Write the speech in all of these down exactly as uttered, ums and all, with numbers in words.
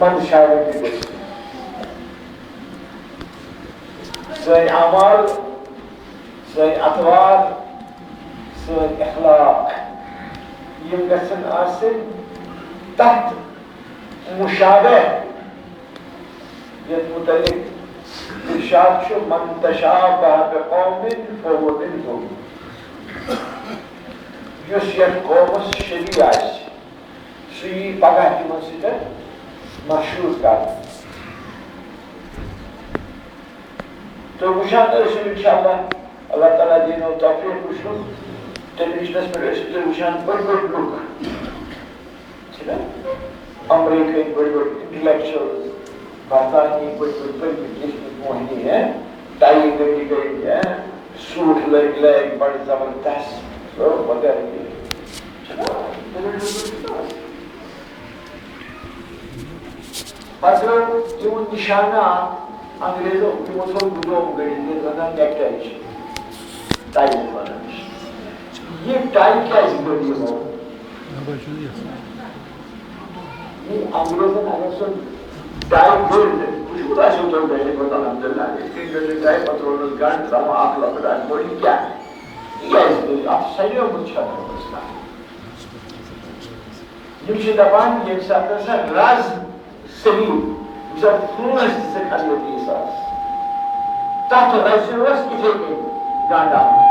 منٛدچھاوٕنۍ تہِ گٔژھِتھ۔ سٲنۍ اعمال، سٲنۍ اطوار، سٲنۍ اخلاق، یِم گژھن آسٕنۍ تتھ مشابہ، یتھ متعلق ارشاد چھُ، "من تشابہ بقوم فہو منہم"۔ یُس یتھ قومس شبیہ آسہِ، سُہ یی پگاہ تِمن سۭتۍ مشہوٗر کرنہٕ۔ تُہۍ وٕچھان ٲسِو، انشاءاللہ، اللہ تعالیٰ دِنو توفیق، وٕچھُن تٔمۍ رِشتَس پٮ۪ٹھ ٲسِو تُہۍ وٕچھان بٔڑۍ بٔڑۍ لُکھ، چھِنہ؟ امریکہٕکۍ بٔڑۍ بٔڑۍ intellectuals، برطانیہٕکۍ بٔڑۍ بٔڑۍ پٔرمٕتۍ لیٖکھمٕتۍ موہنی، ہیں؟ ٹاے گٔنٛڈۍ گٔنٛڈۍ، ہیں؟ سوٗٹ لٲگۍ لٲگۍ بڑٕ زبردست، سُہ وغیرہ یہِ۔ چھِنہ؟ پتہٕ تِہُنٛد نشانہ انگریزو، تِمو تھوٚو گُدوم گٔنٛڈِتھ، یَتھ وَنان necktie چھِ، ٹاے یَتھ وَنان چھِ۔ یہِ ٹاے کیٛازِ گٔنٛڈ یِمو؟ یہِ انگریزن اگر سُہ ٹاے گٔنٛڈ، وٕچھمُت آسیو تۄہہِ گرِ، پتہٕ الحمدللہ، یِتھ کٔنۍ گٔنٛڈ ٹاے، پتہٕ روٚنُس گنٛڈ، ترٛاوان اکھ لۄکٕٹ اکھ بٔڑ، یہِ کیٛاہ؟ یہِ کیٛازِ گٔنٛڈ؟ اَتھ سَنیومُت چھا؟ یِم چھِ دَپان، ییٚمہِ ساتہٕ ہسا رز صحیح، یُس اَتھ پانٛژھ دِژٕکھ حضرت عیسیٰ ہَس۔ تَتھ رَزِ اوس یِتھَے کٔنۍ گنٛڈ آمُت۔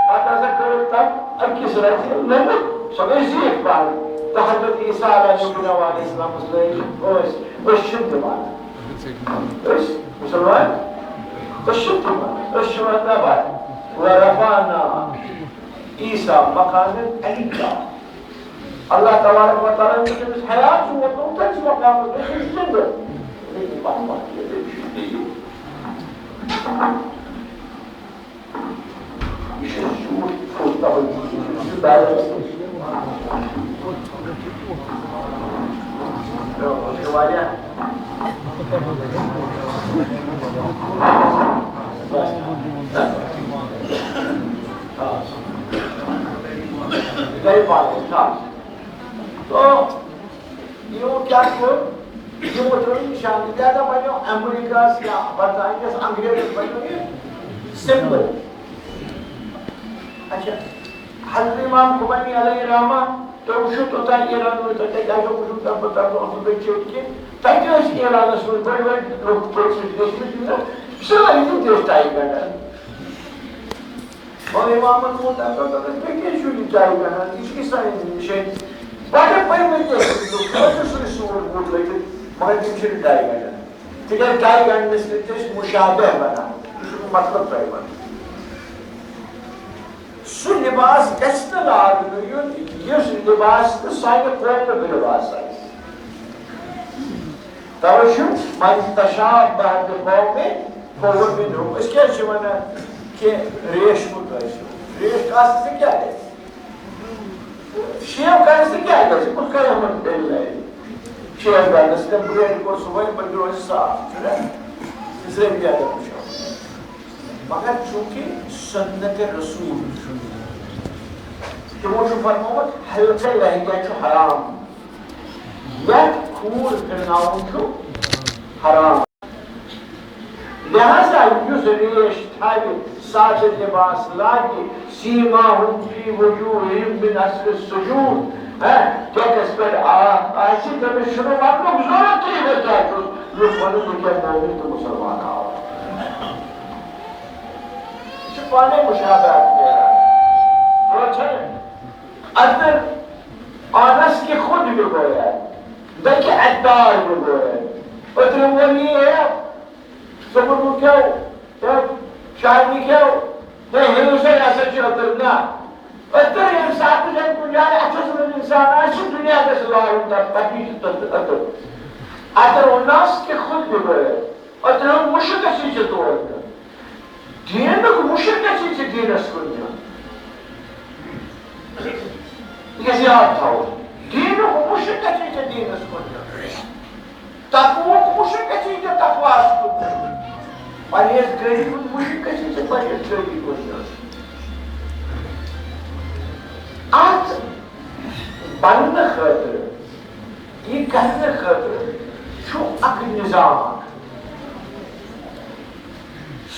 پَتہٕ ہسا کٔرٕکھ تَتھ أکِس رَزِ لٔنٛڈ، سۄ گٔے زیٖٹھ پَہَن۔ تہٕ حضرت عیسیٰ علیہ السلام علیہ السلامَس لٲگۍ أسۍ، أسۍ چھِنہٕ دِوان۔ أسۍ مُسلمان، أسۍ چھِنہٕ دِوان۔ أسۍ چھِ وَنان نٮ۪بر۔ ورفعنا عیسیٰ مقامًا علیّا۔ اللہ تبارک و تعالیٰ چھُ تٔمِس حیات چھُ ووتمُت تٔمِس مقامَس پٮ۪ٹھ، سُہ چھُ زِندٕ۔ لیکن پَتہٕ ما چھُ تٔمِس یہِ چھُ زیوٗٹھ پھوٚل تَوَے چھُ سُہ دَرد۔ واریاہ۔ گٔے پاگل، نہ۔ تو یِمو کیٛاہ کوٚر؟ یِمو ترٛوو نِشان، لہذا بنیو امریکہس یا برطانیہس، انگریزس بنیو یہِ symbol۔ اچھا، حضرت امام خمینی علیہ الرحمہ، تُہۍ وٕچھِو توٚتام ایران، تۄہہِ کیٛاہ چھُو وٕچھُن، تَمہِ پتہٕ تَمہِ دۄہ اوسُس بہٕ چیٚتھ کہِ تَتہِ ٲسۍ ایرانس منٛز بٔڑۍ بٔڑۍ لُکھ پٔتۍ سۭتۍ گٔژھمٕتۍ، یِم زَن سٲری تِم تہِ ٲسۍ ٹاے گنٛڈان۔ اور امامن ووٚن تَمہِ دۄہ، دوٚپُن، "تُہۍ کیٛازِ چھِو یہِ ٹاے گنٛڈان؟ یہِ چھِ عیساین نِش اَسہِ بَڑٕ پٔرۍمٕتۍ ٲسۍ لُکھ، تِمن چھُ سُے سوٗٹ بوٗٹ لٲگِتھ، مگر تِم چھِنہٕ ٹاے گنٛڈان۔ تِکیٛازِ ٹاے گنٛڈنہٕ سۭتۍ چھِ أسۍ مُشابہہ بَنان۔ یہِ چھُ مطلب تۄہہِ وَنُن۔ سُہ لِباس گژھِ نہٕ لاگنہٕ یُن، یُس لِباس نہٕ سانہِ قومُک لِباس آسہِ۔" توے چھُ من تشابہ بقوم فہو منہم۔ أسۍ کیٛازِ چھِ وَنان کہِ ریش کوٚت آسہِ؟ ریش کاسنہٕ سۭتۍ کیٛاہ گژھِ؟ شیو کرنہٕ سۭتۍ کیٛاہ گژھِ؟ کُس قیامت گژھِ؟ شیو کرنہٕ سۭتۍ برٛونٛہہ کوٚر صُبحٲے، پَتہٕ روزِ صاف، چھُنہ؟ اسلیے کیٛاہ دَپُن چھُ؟ مگر چوٗنٛکہِ سُنت رسول چھُنہٕ، تِمو چھُ فرمومُت، حلقہٕ لہنگا چھُ حرام۔ یتھ کھوٗر پھِرناوُن چھُ حرام۔ لہذا یُس ریش تھاوِ، سادٕ لباس لاگہِ، سیماہم فی وجوہہم من اثر السجود، ہہ، ڈیکس پٮ۪ٹھ آ-، آسہِ، تٔمِس چھُنہٕ وننُک ضروٗرتٕے، بہٕ کیٛاہ چھُس، لُکھ ونن، بہٕ کیٛاہ مومن تہٕ مُسلمان آو۔ یہِ چھُ پانے مشابہت نیران۔ بوزان چھا؟ اندر آنس کے خود بگوید، نہ کہ عطار بگوید۔ اوترٕ ووٚن یہِ، ہے، ژٕ ووٚنُکھ کیٛاہ؟ ہے، شامی کیٛاہ؟ ہے، ہیٚیِو سا، یہِ ہسا چھُ اوترٕ۔ نہ، اوترٕ ییٚمہِ ساتہٕ زن کُنہِ جایہِ اَتھس منٛز اِنسان آسہِ، دُنیا گژھِ لارُن تتھ، پتہٕ یی تتھ اوترٕ۔ اوترٕ ووٚننس کہ خود بگوید۔ اوترٕ ووٚن مُشرِکس یہِ چھِ تور نیُن۔ دیٖنُک مُشرِک گژھِ ژےٚ دیٖنَس کُن نیُن۔ یہِ گژھِ یاد تھاوُن۔ دیٖنُک مُشرِک گژھِ ژےٚ دیٖنَس کُن نیُن۔ تقوہُک مُشرِک گژھِ ژےٚ تقواہَس کُن نیُن۔ پرہیزگٲری ہُنٛد مُشرِک گژھِ ژےٚ پرہیزگٲری کُن نیُن۔ اَتھ بننہٕ خٲطرٕ یہِ کرنہٕ خٲطرٕ چھُ اکھ نظام اکھ۔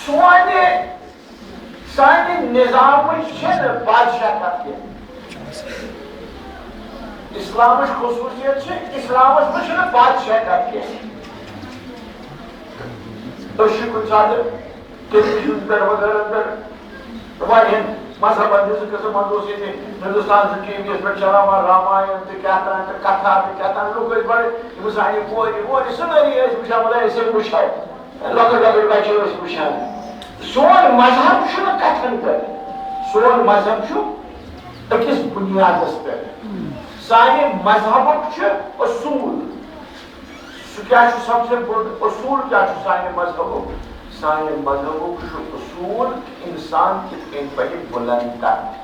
سونہِ، سانہِ نظامٕچ چھَنہٕ بادشاہت کینٛہہ۔ اسلامٕچ خصوٗصیت چھِ، اسلامس منٛز چھُنہٕ بادشاہت کینٛہہ۔ أسۍ چھِ کُنہِ ساتہٕ ٹیلی وِجن پٮ۪ٹھ وغٲرن پٮ۪ٹھ واریاہن مذہبن ہٕنٛز قٕسم منٛز اوس ییٚتہِ ہندوستان زٕ ٹی وی یس پٮ۪ٹھ چلان وۄنۍ راماین تہٕ کیٛاہ تام تہٕ کتھا تہٕ کیٛاہ تام، لُکھ ٲسۍ بڑٕ، یِم سانہِ کورِ وورِ سٲری ٲسۍ وٕچھان، مطلب أسۍ ٲسۍ وٕچھان، لۄکٕٹۍ لۄکٕٹۍ بچہِ ٲسۍ وٕچھان۔ سون مذہب چھُنہٕ کتھن پٮ۪ٹھ، سون مذہب چھُ أکِس بُنیادس پٮ۪ٹھ۔ سانہِ مذہبُک چھُ اصوٗل۔ سُہ کیٛاہ چھُ سب سے بوٚڑ اصوٗل کیٛاہ چھُ سانہِ مذہبُک؟ سانہِ مذہبُک چھُ اصوٗل کہِ اِنسان کِتھ کٔنۍ بنہِ بُلند تر۔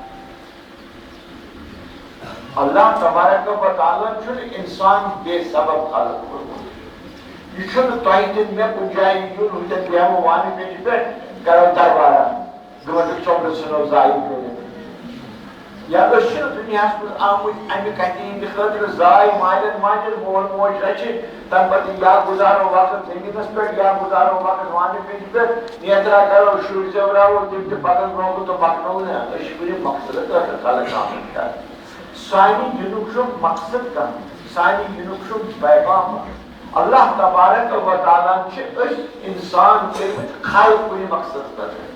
اللہ تبارک و تعالیٰ چھُنہٕ اِنسان بے سبب خلق کوٚرمُت۔ یہِ چھُنہٕ تۄہہِ تہِ مےٚ کُنہِ جایہِ یُن، ہُتٮ۪ن بیٚہمو وانہِ پٮ۪ٹھِ پٮ۪ٹھ، کرو دربارا۔ گٲنٛٹہٕ ژۄمرٕ ژھٕنو ضایع کٔرِتھ۔ یا أسۍ چھِنہٕ دُنیاہَس منٛز آمٕتۍ اَمہِ کَتھِ ہِنٛدِ خٲطرٕ زاے مالٮ۪ن ماجٮ۪ن مول موج رَچھِتھ، تَمہِ پَتہٕ یا گُزارو وقت زٔمیٖنَس پٮ۪ٹھ، یا گُزارو وقت وانہِ پِنجہِ پٮ۪ٹھ، نیترا کَرو، شُرۍ زٮ۪وراوو، تِم تہِ پَکَن برٛونٛہہ کُن تہٕ مۄکلو نہٕ۔ أسۍ چھِ کُنہِ مقصدٕ خٲطرٕ خلق آمٕتۍ کَرنہٕ۔ سانہِ یِنُک چھُ مقصد کانٛہہ، سانہِ یِنُک چھُ پیغام اکھ۔ اللہ تبارک و تعالیٰ ہن چھِ أسۍ اِنسان کٔرمٕتۍ خلق کُنہِ مقصد خٲطرٕ۔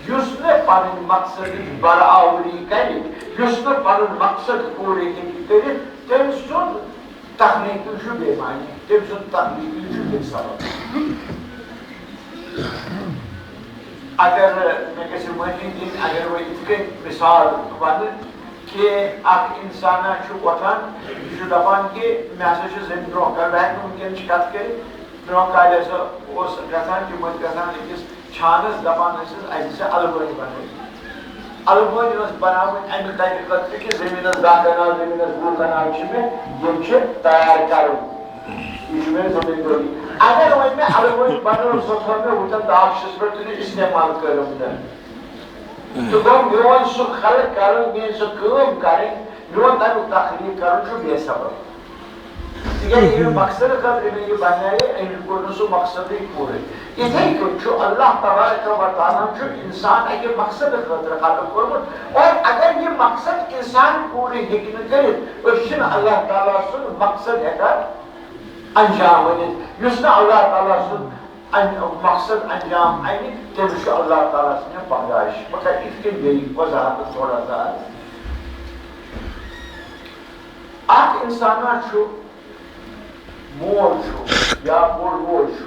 یُس نہٕ پنٕنۍ مقصدٕچ برآوری کرِ، یُس نہٕ پنُن مقصد پوٗرٕ ہیٚکہِ کٔرِتھ، تٔمۍ سُنٛد تخلیقی چھُ بے معنی، تٔمۍ سُنٛد تخلیقی چھُ بے سبب۔ اگر مےٚ گژھِ معٲفی دِنۍ، اگر بہٕ یِتھ کٔنۍ مثال وَنہٕ، کہ اکھ انسانا چھُ وۄتھان، یہِ چھُ دپان کہ مےٚ ہسا چھُ زٔمیٖن برٛونٛہہ کالہِ، بہٕ ہٮ۪کہٕ نہٕ وٕنکیٚن چھِ کتھ کٔرِتھ، برٛونٛہہ کالہِ ہسا اوس گژھان، تِم ٲسۍ گژھان أکِس چھانس، دپان ٲسِس، اسہِ چھِ البٲنۍ بنٲوِتھ۔ البٲنۍ ٲس بناوٕنۍ امہِ تتہِ خٲطرٕ کہ زٔمیٖنس دَہ کنال، زٔمیٖنس وُہ کنال چھِ مےٚ، یِم چھِ تیار کرٕنۍ۔ یہِ چھُ مےٚ زٔمیٖندٲری۔ اگر وۄنۍ مےٚ البٲنۍ بنٲو، سۄ تھٲو مےٚ وٕنکیٚن داکھچس پٮ۪ٹھ تہٕ استعمال کٔرٕم نہٕ۔ تہٕ گوٚو میون سُہ خلق کرُن، میٲنۍ سۄ کٲم کرٕنۍ، میون تَمیُک تخلیٖق کرُن چھُ بے سبب۔ تِکیازِ ییٚمہِ مقصدٕ خٲطرٕ مےٚ یہِ بنیایے، أمۍ کوٚر نہٕ سُہ مقصدٕے پوٗرٕ۔ یِتھَے کٔنۍ چھُ اللہ تبارک و تعالیٰ ہن چھُ اِنسان اَکہِ مقصدٕ خٲطرٕ خلق کوٚرمُت، اور اگر یہِ مقصد اِنسان پوٗرٕ ہیٚکہِ نہٕ کٔرِتھ، أسۍ چھِنہٕ اللہ تعالیٰ سُنٛد مقصد ہٮ۪کان انجام أنِتھ۔ یُس نہٕ اللہ تعالیٰ سُنٛد ان-، مقصد انجام انہِ، تٔمِس چھُ اللہ تعالیٰ سٕنٛدِ پاداش۔ بہٕ کرٕ یِتھ کٔنۍ بیٚیہِ وضاحت تھوڑا سا عرض۔ اکھ انسانا چھُ مول چھُ یا بوٚڑ بوے چھُ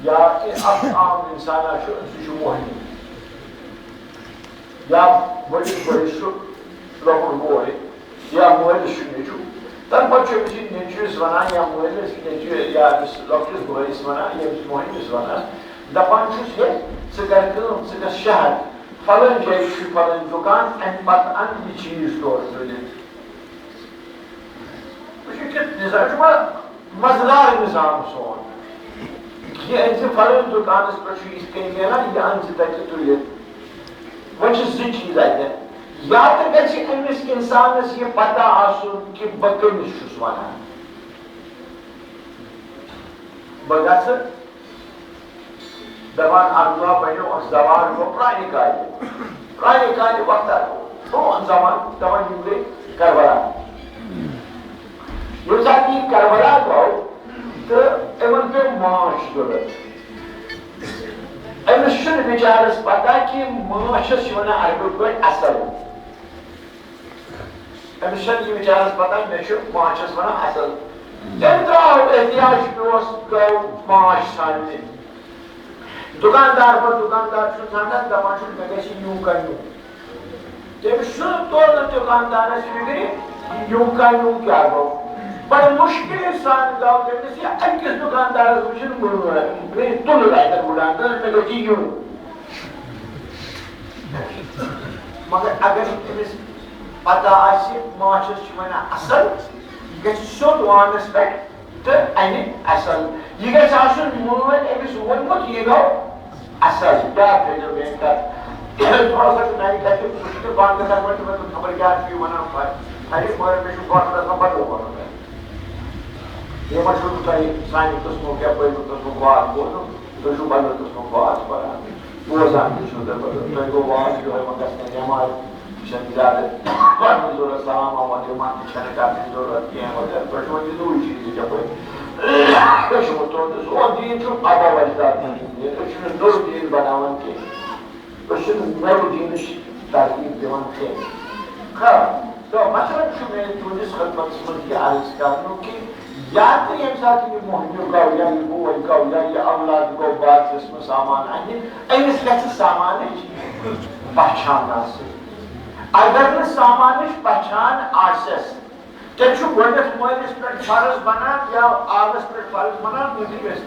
یا تہِ اکھ عام انسانا چھُ، أمۍ سُنٛد چھُ موہنی یا بٔڑِس بٲیِس چھُ لۄکُٹ بوے۔ یا مٲلِس چھُ نیٚچوٗ، تَمہِ پَتہٕ چھُ أمِس یہِ نیٚچوِس وَنان یا مٲلِس نیٚچوِ یا أمِس لۄکٹِس بٲیِس وَنان، ییٚمِس مۄہنِوِس وَنان، دَپان چھُس، ہے، ژٕ کَر کٲم، ژٕ گژھ شہر، فَلٲنۍ جایہِ چھُ فَلٲنۍ دُکان، اَمہِ پَتہٕ اَن یہِ چیٖز تورٕ تُلِتھ۔ وٕچھِو کیُتھ نظام چھُ، مگر مزٕدار نظام سون۔ یہِ أنۍ زِ فلٲنۍ دُکانَس پٮ۪ٹھ چھُ یِتھ کٔنۍ میلان، یہِ اَن زِ تَتہِ تُلِتھ۔ وۄنۍ چھِ زٕ چیٖز اَتہِ۔ یا تہٕ گژھِ أمِس اِنسانَس یہِ پَتہ آسُن کہِ بہٕ کٔمِس چھُس وَنان۔ بہٕ گژھٕ دپان، اکھ دۄہ بنیو اکھ زوال، گوٚو پرانہِ کالہِ، پرانہِ کالہِ وقتہ، پرون زمانہٕ، دپان یِم گٔے کربلا۔ ییٚمہِ ساتہٕ یہِ کربلا گوٚو تہٕ یِمن پیوٚو ماچھ ضروٗرت۔ أمِس چھُنہٕ بِچارس پتہ کہِ ماچھس چھِ ونان عربی پٲٹھۍ اصل۔ أمِس چھَنہٕ یہِ بِچارَس پَتہ، مےٚ چھُ ماچھَس وَنان اَصٕل۔ تٔمۍ درٛاو احتیاج، پیوس گوٚو ماچھ ژھانٛڈنہِ۔ دُکاندار پَتہٕ دُکاندار چھُ ژھانٛڈان، دَپان چھُ، مےٚ گژھِ یوٗکا یوٗ۔ تٔمِس چھُنہٕ توٚر نہٕ دُکاندارَس فِکرِ، یوٗکا یوٗ کیٛاہ گوٚو۔ بَڑٕ مُشکِل سان گوٚو تٔمِس یہِ أکِس دُکاندارَس وٕچھِن مُلٲے، مےٚ تُلُر اَتٮ۪ن وٕڈان، دوٚپُن، مےٚ گژھِ یوٗ۔ مگر اگر أمِس پتہ آسہِ، ماچھس چھِ وَنان اَصٕل، یہِ گژھِ سیوٚد وانَس پٮ۪ٹھ تہٕ اَنہِ اَصٕل۔ یہِ گژھِ آسُن مٲلۍ أمِس ووٚنمُت، یہِ گوٚو اَصٕل۔ بیٛاکھ تھٲیزیو بیٚیہِ کَتھ۔ تھوڑا سا چھُ نَرِ کَتھِ مُشکِل، بہٕ اَنہٕ تِتھَے پٲٹھۍ تہِ، مےٚ دوٚپ، خبر کیٛاہ چھُ یہِ وَنان، فرق۔ فرق، مگر مےٚ چھُ گۄڈٕ گژھان بدل وَنُن۔ یہِ ما چھُو تۄہہِ سانہِ قٕسمُک یا پٔتمہِ قٕسمُک واز بوزُن؟ تُہۍ چھِو بدل قٕسمُک واز پَران، بوزان تہِ چھِو تُہۍ بدل۔ تۄہہِ گوٚو واز یِہوٚے، وۄنۍ گژھِ نہٕ نٮ۪ماز، یہِ چھَنہٕ زیادٕ پَرنٕچ ضوٚرَتھ، سلام علیکم تہِ چھَنہٕ کَرنٕچ ضوٚرَتھ کینٛہہ وغیرہ۔ تۄہہِ چھُو وۄنۍ یہِ نوٚوُے چیٖز یَپٲرۍ۔ تۄہہِ چھُو ووٚنمُت تُہُنٛد سون دیٖن چھُ آبا اجداد دیٖن، یہِ تۄہہِ چھُو نہٕ نوٚو دیٖن بَناوان کینٛہہ۔ أسۍ چھِنہٕ نوٚو دیٖنٕچ ترغیب دِوان کینٛہہ۔ خیر، تو مطلب چھُ مےٚ تُہٕنٛدِس خدمتس منٛز یہِ عرض کرنُک کہِ یا تہٕ ییٚمہِ ساتہٕ یہِ مۄہنیو گوٚو یا یہِ بوے گوٚو یا یہِ اولاد گوٚو بازرس منٛز سامان اَنہِ، أمِس گژھِ سامانٕچ پہچان آسٕنۍ۔ اگر نہٕ سامانٕچ پہچان آسٮ۪س، تیٚلہِ چھُ گۄڈٕنٮ۪تھ مٲلِس پٮ۪ٹھ فرض بنان یا آغس پٮ۪ٹھ فرض بنان، مٔنٛزِمِس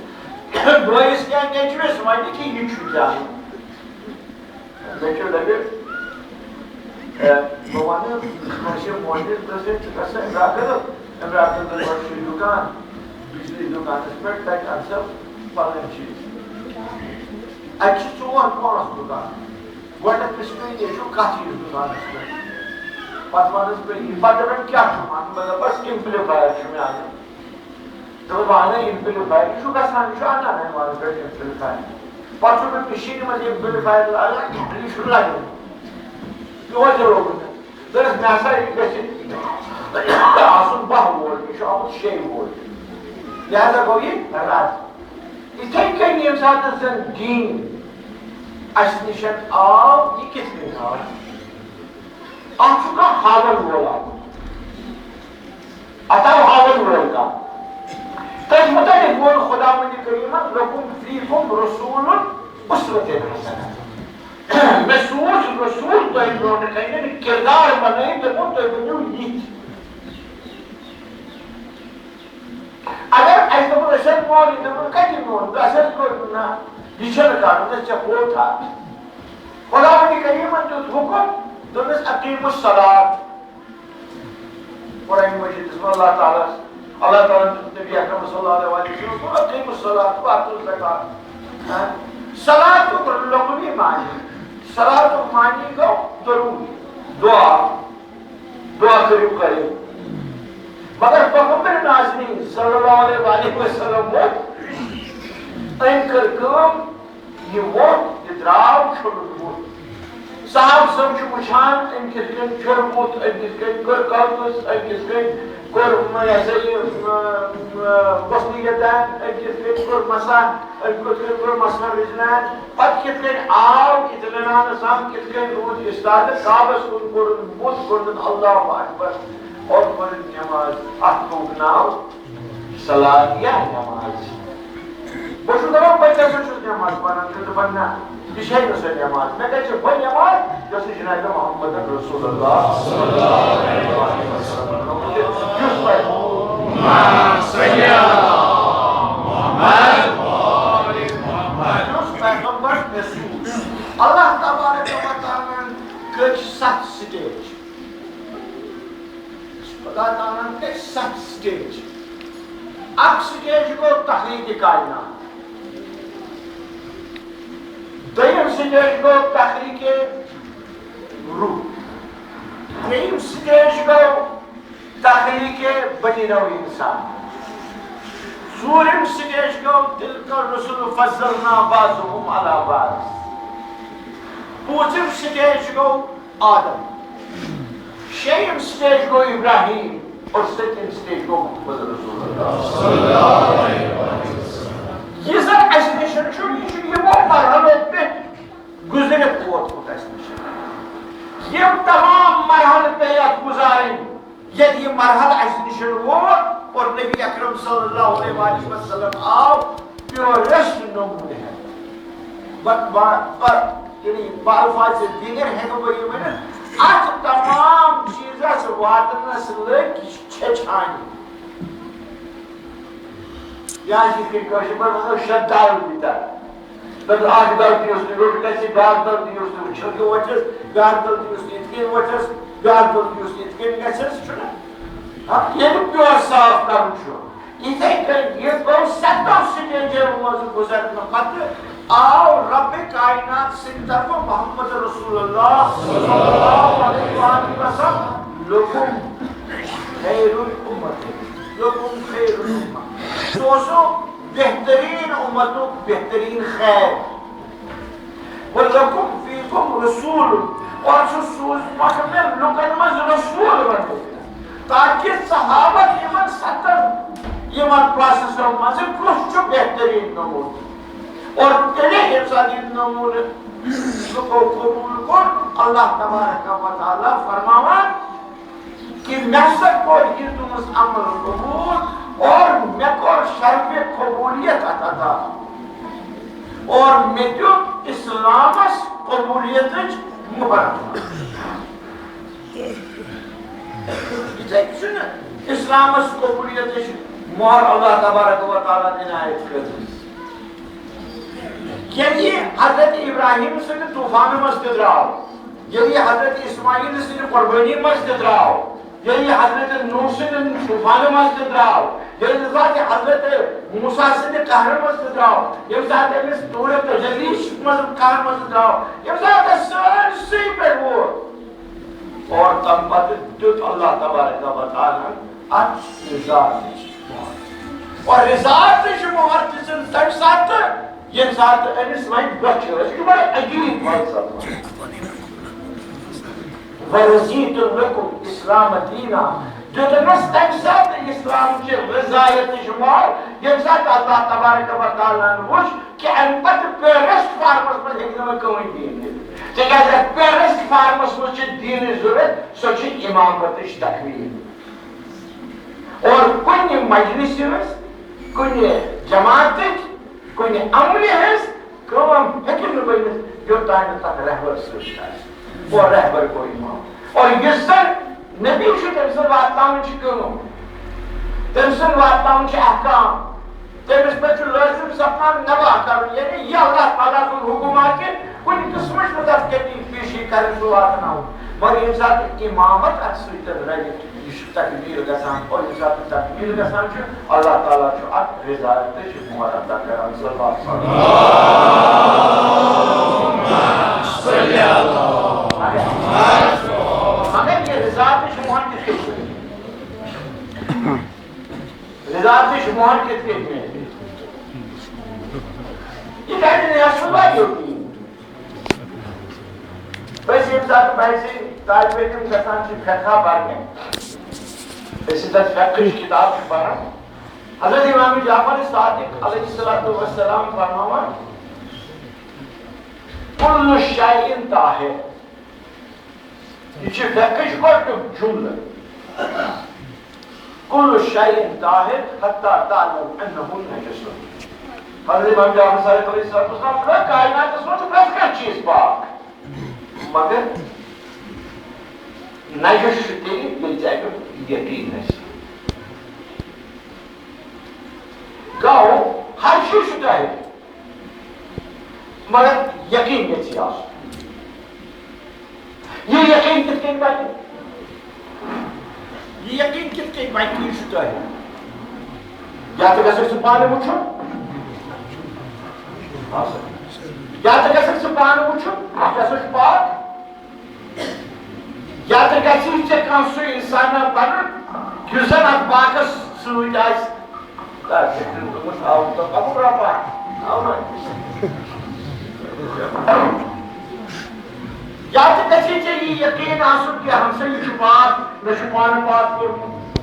بٲیِس یا نیٚچوِس وَنہِ کہِ یہِ چھُ کیٛاہ۔ مےٚ چھُ دَپہِ، اے، بہٕ وَنہٕ کٲنٛسہِ مولوِس، دٔپۍ، "ژٕ گژھ سا عمران خان، عمران خان دوٚپ، چھُ دُکان، بجلی دُکانَس پٮ۪ٹھ، تَتہِ اَن سا پَلَنٛگ چیٖز۔" اَتہِ چھِ ژور پانٛژھ دُکان۔ گۄڈٕنٮ۪تھ پرٛژھ مےٚ، "یہِ چھُ کَتھ ہِوِس دُکانَس پٮ۪ٹھ؟" پَتہٕ وَنَس بہٕ یہِ، پَتہٕ دَپَن، "کیٛاہ چھُ اَنُن؟" مےٚ دوٚپَس، "Amplifier چھُ مےٚ اَنُن۔" دوٚپُن، "وَنَے Amplifier، یہِ چھُ گژھان، یہِ چھُ اَنان ہے وَنہٕ پٮ۪ٹھ Amplifier۔" پَتہٕ چھُ مےٚ مِشیٖنہِ منٛز Amplifier لاگان، یہِ چھُ لَگان۔ یہِ وَجہ لوگُن مےٚ۔ دوٚپمَس، "مےٚ ہسا یہِ گژھِ آسُن باہ وول، یہِ چھُ آمُت شیٚیہِ وول۔" لہذا گوٚو یہِ رد۔ یِتھَے کٔنۍ ییٚمہِ ساتہٕ زَن دیٖن اَسہِ نِش آو، یہِ کِتھ کٔنۍ آو؟ اَتھ چھُ کانٛہہ ہاوَن وول آمُت۔ اَتھ آو ہاوَن وول کانٛہہ۔ تٔتھۍ مُتعلِق ووٚن خۄداوندِ کریٖمَن، "لَکُم فیٖکُم رسول اسوۃ حسنہ۔" مےٚ سوٗز رسول تۄہہِ برونٛٹھ کَنہِ، کِردار بَنٲیِتھ، دوٚپُن، "تُہۍ بٔنِو یِتھۍ۔" اگر اَسہِ دوٚپُن، أسۍ حظ مون یہِ، دوٚپُن، "کَتہِ مون؟" اَسہِ حظ کوٚر نہ، یہِ چھَنہٕ کَرُن، أسۍ ژےٚ کوٚت ہا؟ خۄداوندِ کریٖمَن دیُت حُکُم، دوٚپنَس، "اقیموا الصلاۃ۔" قرآن مجیدَس منٛز اللہ تعالیٰ، اللہ تعالیٰ دیُت نبی اکرم صلی اللہ علیہ وسلم، "اقیموا الصلاۃ و آتوا الزکوۃ۔" ہاں؟ صلاتُک لغوی معنی، صلاتُک معنی گوٚو ضروٗری، دعا، دعا کٔرِو کٔرِو۔ مگر پیغمبر نازنین صلی اللہ علیہ وآلہ وسلم ووٚن، أمۍ کٔر کٲم، یہِ ووٚتھ، یہِ درٛاو، چھوٚلُن بُتھ۔ صحابہٕ صٲب چھُ وٕچھان، أمۍ کِتھ کٔنۍ چھوٚل بُتھ، أمۍ کِتھ کٔنۍ کٔر قبض، أمۍ کِتھ کٔنۍ کوٚر، یہِ ہسا یہِ، غسلِ یدین، أمۍ کِتھ کٔنۍ کوٚر مسح، أمۍ کِتھ کٔنۍ کوٚر مسح رجلین۔ پتہٕ کِتھ کٔنۍ آو اطمینانہٕ سان، کِتھ کٔنۍ روٗد استادٕ، کعبس کُن کوٚرُن بُتھ، کوٚرُن اللہ اکبر اور پٔرٕن نٮ۪ماز۔ اتھ گوٚو ناو صلات یا نٮ۪ماز۔ بہٕ چھُس دَپان، بہٕ کیٛاہ سا چھُس نٮ۪ماز پَران؟ چھُس دَپان، نہ، یہِ چھے نہٕ سۄ نٮ۪ماز۔ مےٚ کَتہِ چھِ بٔڑ نٮ۪ماز، یۄس نہٕ جناب محمد رسول اللہ صلی اللہ علیہ وسلم، یُس پیغمبر، یُس پیغمبر مےٚ سوٗز۔ اللہ تبارک و تعالیٰ ہن کٔرۍ ستھ سٹیج۔ خدا تعالیٰ ہن کٔرۍ ستھ سٹیج۔ اکھ سٹیج گوٚو تخلیق کائنات، دوٚیِم سٹیج گوٚو تخلیق روح، ترٛیٚیِم سٹیج گوٚو تخلیق بنی نوع انسان، ژوٗرِم سٹیج گوٚو تلک الرسل فضلنا بعضهم علی بعض، پوٗنٛژِم سٹیج گوٚو آدم، شیٚیِم سٹیج گوٚو ابراہیم اور سٔتِم سٹیج گوٚو محمد رسول اللہ۔ یہِ زن اَسہِ نِش چھُ، یہِ چھُ یِمو مرحلو پٮ۪ٹھ گُزرِتھ ووتمُت اَسہِ نِش۔ یِم تمام مرحلہٕ پیٚیہِ اَتھ گُزارٕنۍ۔ ییٚلہِ یہِ مرحلہٕ اَسہِ نِش ووت اور نبی اکرم صلی اللہ علیہ وآلہ وسلم آو پیورسٹ نمونہٕ ہٮ۪تھ۔ بہٕ، بہٕ، بہٕ، یعنی بہٕ الفاظ دیٖگر ہٮ۪کہٕ بہٕ یہِ ؤنِتھ، اَتھ تمام چیٖزس واتنس لٔگۍ چھِ چھانہِ۔ یا چھِ یِتھ کٔنۍ کٲشِر پٲٹھۍ وَنو شےٚ دَل دِتھ۔ دَپہِ اَکھ دَل دِیوس تُہۍ روٚٹ گژھِ، بیٛاکھ دَل دِیوس تُہۍ چھٔکِو وۄٹھِس، بیٛاکھ دَل دِیوس تُہۍ یِتھ کٔنۍ وۄٹھِس، بیٛاکھ دَل دِیوس تُہۍ یِتھ کٔنۍ گژھِ، سُہ چھُنہ۔ ہا، ییٚلہِ پیور صاف کَرُن چھُ، یِتھَے کٔنۍ یہِ گوٚو سَتو سٹیجو منٛز گُزرنہٕ پَتہٕ آو رَبِ کائنات سٕنٛدِ طرفہٕ محمد رسول اللہ صلی اللہ علیہ وآلہ وسلم، لکم خیر الامت، لکم خیر الامت۔ سُہ اوس بہترین امتُک بہترین خیر۔ ولکم فیکم رسول، اور سُہ سوٗزمُت مےٚ لُکن منٛز رسول بنٲوِتھ، تاکہ ژٕ ہاوکھ یِمن ستن یِمن پروسیسو منٛز کُس چھُ بہترین نمونہٕ۔ اور تیٚلہِ ییٚمہِ ساتہٕ یہِ نمونہٕ لُکو قبول کوٚر، اللہ تبارک و تعالیٰ فرماوان، کہ مےٚ ہسا کوٚر یہِ تُہنٛز عمل قبول اور مےٚ کوٚر شرفِ قبولیت اَتھ عطا اور مےٚ دیُت اسلامس قبولیتٕچ مُہر۔ یِتھے کٔنۍ چھُنہٕ اسلامس قبولیتٕچ مُہر اللہ تبارک و تعالیٰ عنایت کٔرمٕژ۔ ییٚلہِ یہِ حضرت ابراہیم سٕنٛدِ طوفانہٕ منٛز تہِ درٛاو، ییٚلہِ یہِ حضرت اسماعیل سٕنٛدِ قۄربٲنی منٛز تہِ درٛاو، ییٚلہِ یہِ حضرت نوح سٕنٛدِ طوفانہٕ منٛز تہِ درٛاو، ییٚلہِ ساتہٕ یہِ حضرت موسیٰ سٕنٛدِ قہرٕ منٛز تہِ درٛاو، ییٚمہِ ساتہٕ أمِس طورِ تجلی منٛز قہرٕ منٛز تہِ درٛاو، ییٚمہِ ساتہٕ أسۍ سٲرسٕے پٮ۪ٹھ ووت، اور تَمہِ پتہٕ دیُت اللہ تبارک و تعالیٰ ہن اَتھ رضا تٕچ مۄہر۔ اور رضا تٕچ مۄہر دِژٕن تَمہِ ساتہٕ، ییٚمہِ ساتہٕ أمِس وۄنۍ بۄچھِ ٲس۔ یہِ چھُ بڑٕ عجیٖب فلسفہٕ۔ ورضیت لکم اسلام دینا، دیُتنس تمہِ ساتہٕ اسلام چہِ رضایتٕچ مۄہر، ییٚمہِ ساتہٕ اللہ تبارک و تعالیٰ ہن وُچھ کہِ امہِ پتہٕ پیورسٹ فارمس منٛز ہیٚکہِ نہٕ وۄنۍ کٕہٕنۍ دیٖن دِتھ، تِکیازِ اتھ پیورسٹ فارمس منٛز چھِ دیٖنٕچ ضروٗرت، سۄ چھِ امامتٕچ تکمیٖل۔ اور کُنہِ مجلسہِ ہٕنٛز، کُنہِ جماعتٕچ، کُنہِ عملہِ ہٕنٛز کٲم ہیٚکہِ نہٕ بٔنِتھ، یوٚتام نہٕ تَتھ رہبر سۭتۍ آسہِ۔ اور رہبر گوٚو اِمام۔ اور یُس زَن نبی چھُ، تٔمۍ سُنٛد واتناوُن چھُ کٲم، تٔمۍ سُنٛد واتناوُن چھُ احکام، تٔمِس پٮ۪ٹھ چھُ لٲزِم سَپدان نباہ کَرُن، یعنی یہِ اللہ تعالیٰ سُنٛد حُکُم آسہِ، کُنہِ قٕسمٕچ نہٕ تَتھ کٔمی پیٖشی کَرٕنۍ، سُہ واتناوُن۔ مگر ییٚمہِ ساتہٕ اِمامت اَتھ سۭتۍ رَلہِ، یہِ چھُ تکمیٖل گژھان، اور ییٚمہِ ساتہٕ تکمیٖل گژھان چھُ، اللہ تعالیٰ چھُ اَتھ رضایتٕچ مۄہر عطا کران۔ صلی اللہ علیہ وسلم۔ مگر یہِ رضایتٕچ مۄہر کِتھ کٔنۍ چھِ؟ رضایتٕچ مۄہر کِتھ کٔنۍ میلہِ؟ یہِ کَتہِ نیرِ؟ سُہ وَتہِ یوٚت یی۔ أسۍ ییٚمہِ ساتہٕ بَچہِ طالبہِ علم گژھان چھِ فقہ پرنہِ، أسۍ ییٚمہِ ساتہٕ فقہٕچ کِتاب چھِ پران، حضرت امام جعفر صادق علیہ الصلوۃ والسلام فرماوان، کل شیء طاہر۔ یہِ چھُ فقہٕچ گۄڈٕنیُک جملہٕ۔ کل شیء طاہر حتی تعلم انہ نجس۔ حضرت امام جعفر صادق علیہ الصلوۃ والسلام چھُ وَنان، کائناتس منٛز چھُ پرٛٮ۪تھ کانٛہہ چیٖز پاک، مگر نجس چھُ تیٚلہِ، ییٚلہِ ژےٚ اَمیُک یقیٖن آسہِ۔ گوٚو، ہر چیٖز چھُ طاہر، مگر یقیٖن گژھِ آسُن۔ یہِ یقیٖن کِتھ کٔنۍ بَنہِ؟ یہِ یقیٖن کِتھ کٔنۍ بَنہِ؟ یہِ چھُ طاہر۔ یا تہٕ گژھکھ ژٕ پانہٕ وٕچھُن، یا تہٕ گژھکھ ژٕ پانہٕ وٕچھُن، اَتھ کیٛاہ سا چھُ پاک۔ یا تہٕ گژھی ژےٚ کانٛہہ سُہ اِنسانا بَنُن، یُس زَن اَتھ پاکَس سۭتۍ آسہِ۔ تَتھ چھُ تٔمۍ دوٚپمُت، آو تہٕ پَکُن رۄپا، آو نہ۔ یا تہٕ گژھی ژےٚ یہِ یقیٖن آسُن کہِ ہمسا یہِ چھُ پاک، مےٚ چھُ پانہٕ پاک کوٚرمُت۔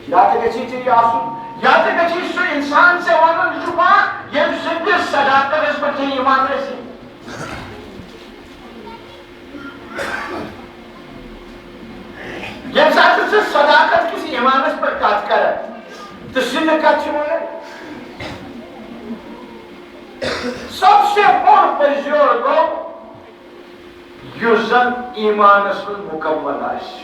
یا تہٕ گژھی ژےٚ یہِ آسُن، یا تہٕ گژھی سُہ اِنسان ژےٚ وَنُن، یہِ چھُ پاک، ییٚمہِ سٕنٛدِس صداقتَس پٮ۪ٹھ ژےٚ ایٖمان آسہِ۔ ییٚمہِ ساتہٕ ژٕ صداقت کِس ایٖمانَس پٮ۪ٹھ کَتھ کَرَکھ، تہٕ سِنہٕ کَتھ چھِ وَنان؟ سب سے بوٚڑ پٔزیور گوٚو، یُس زَن ایٖمانَس منٛز مُکمل آسہِ۔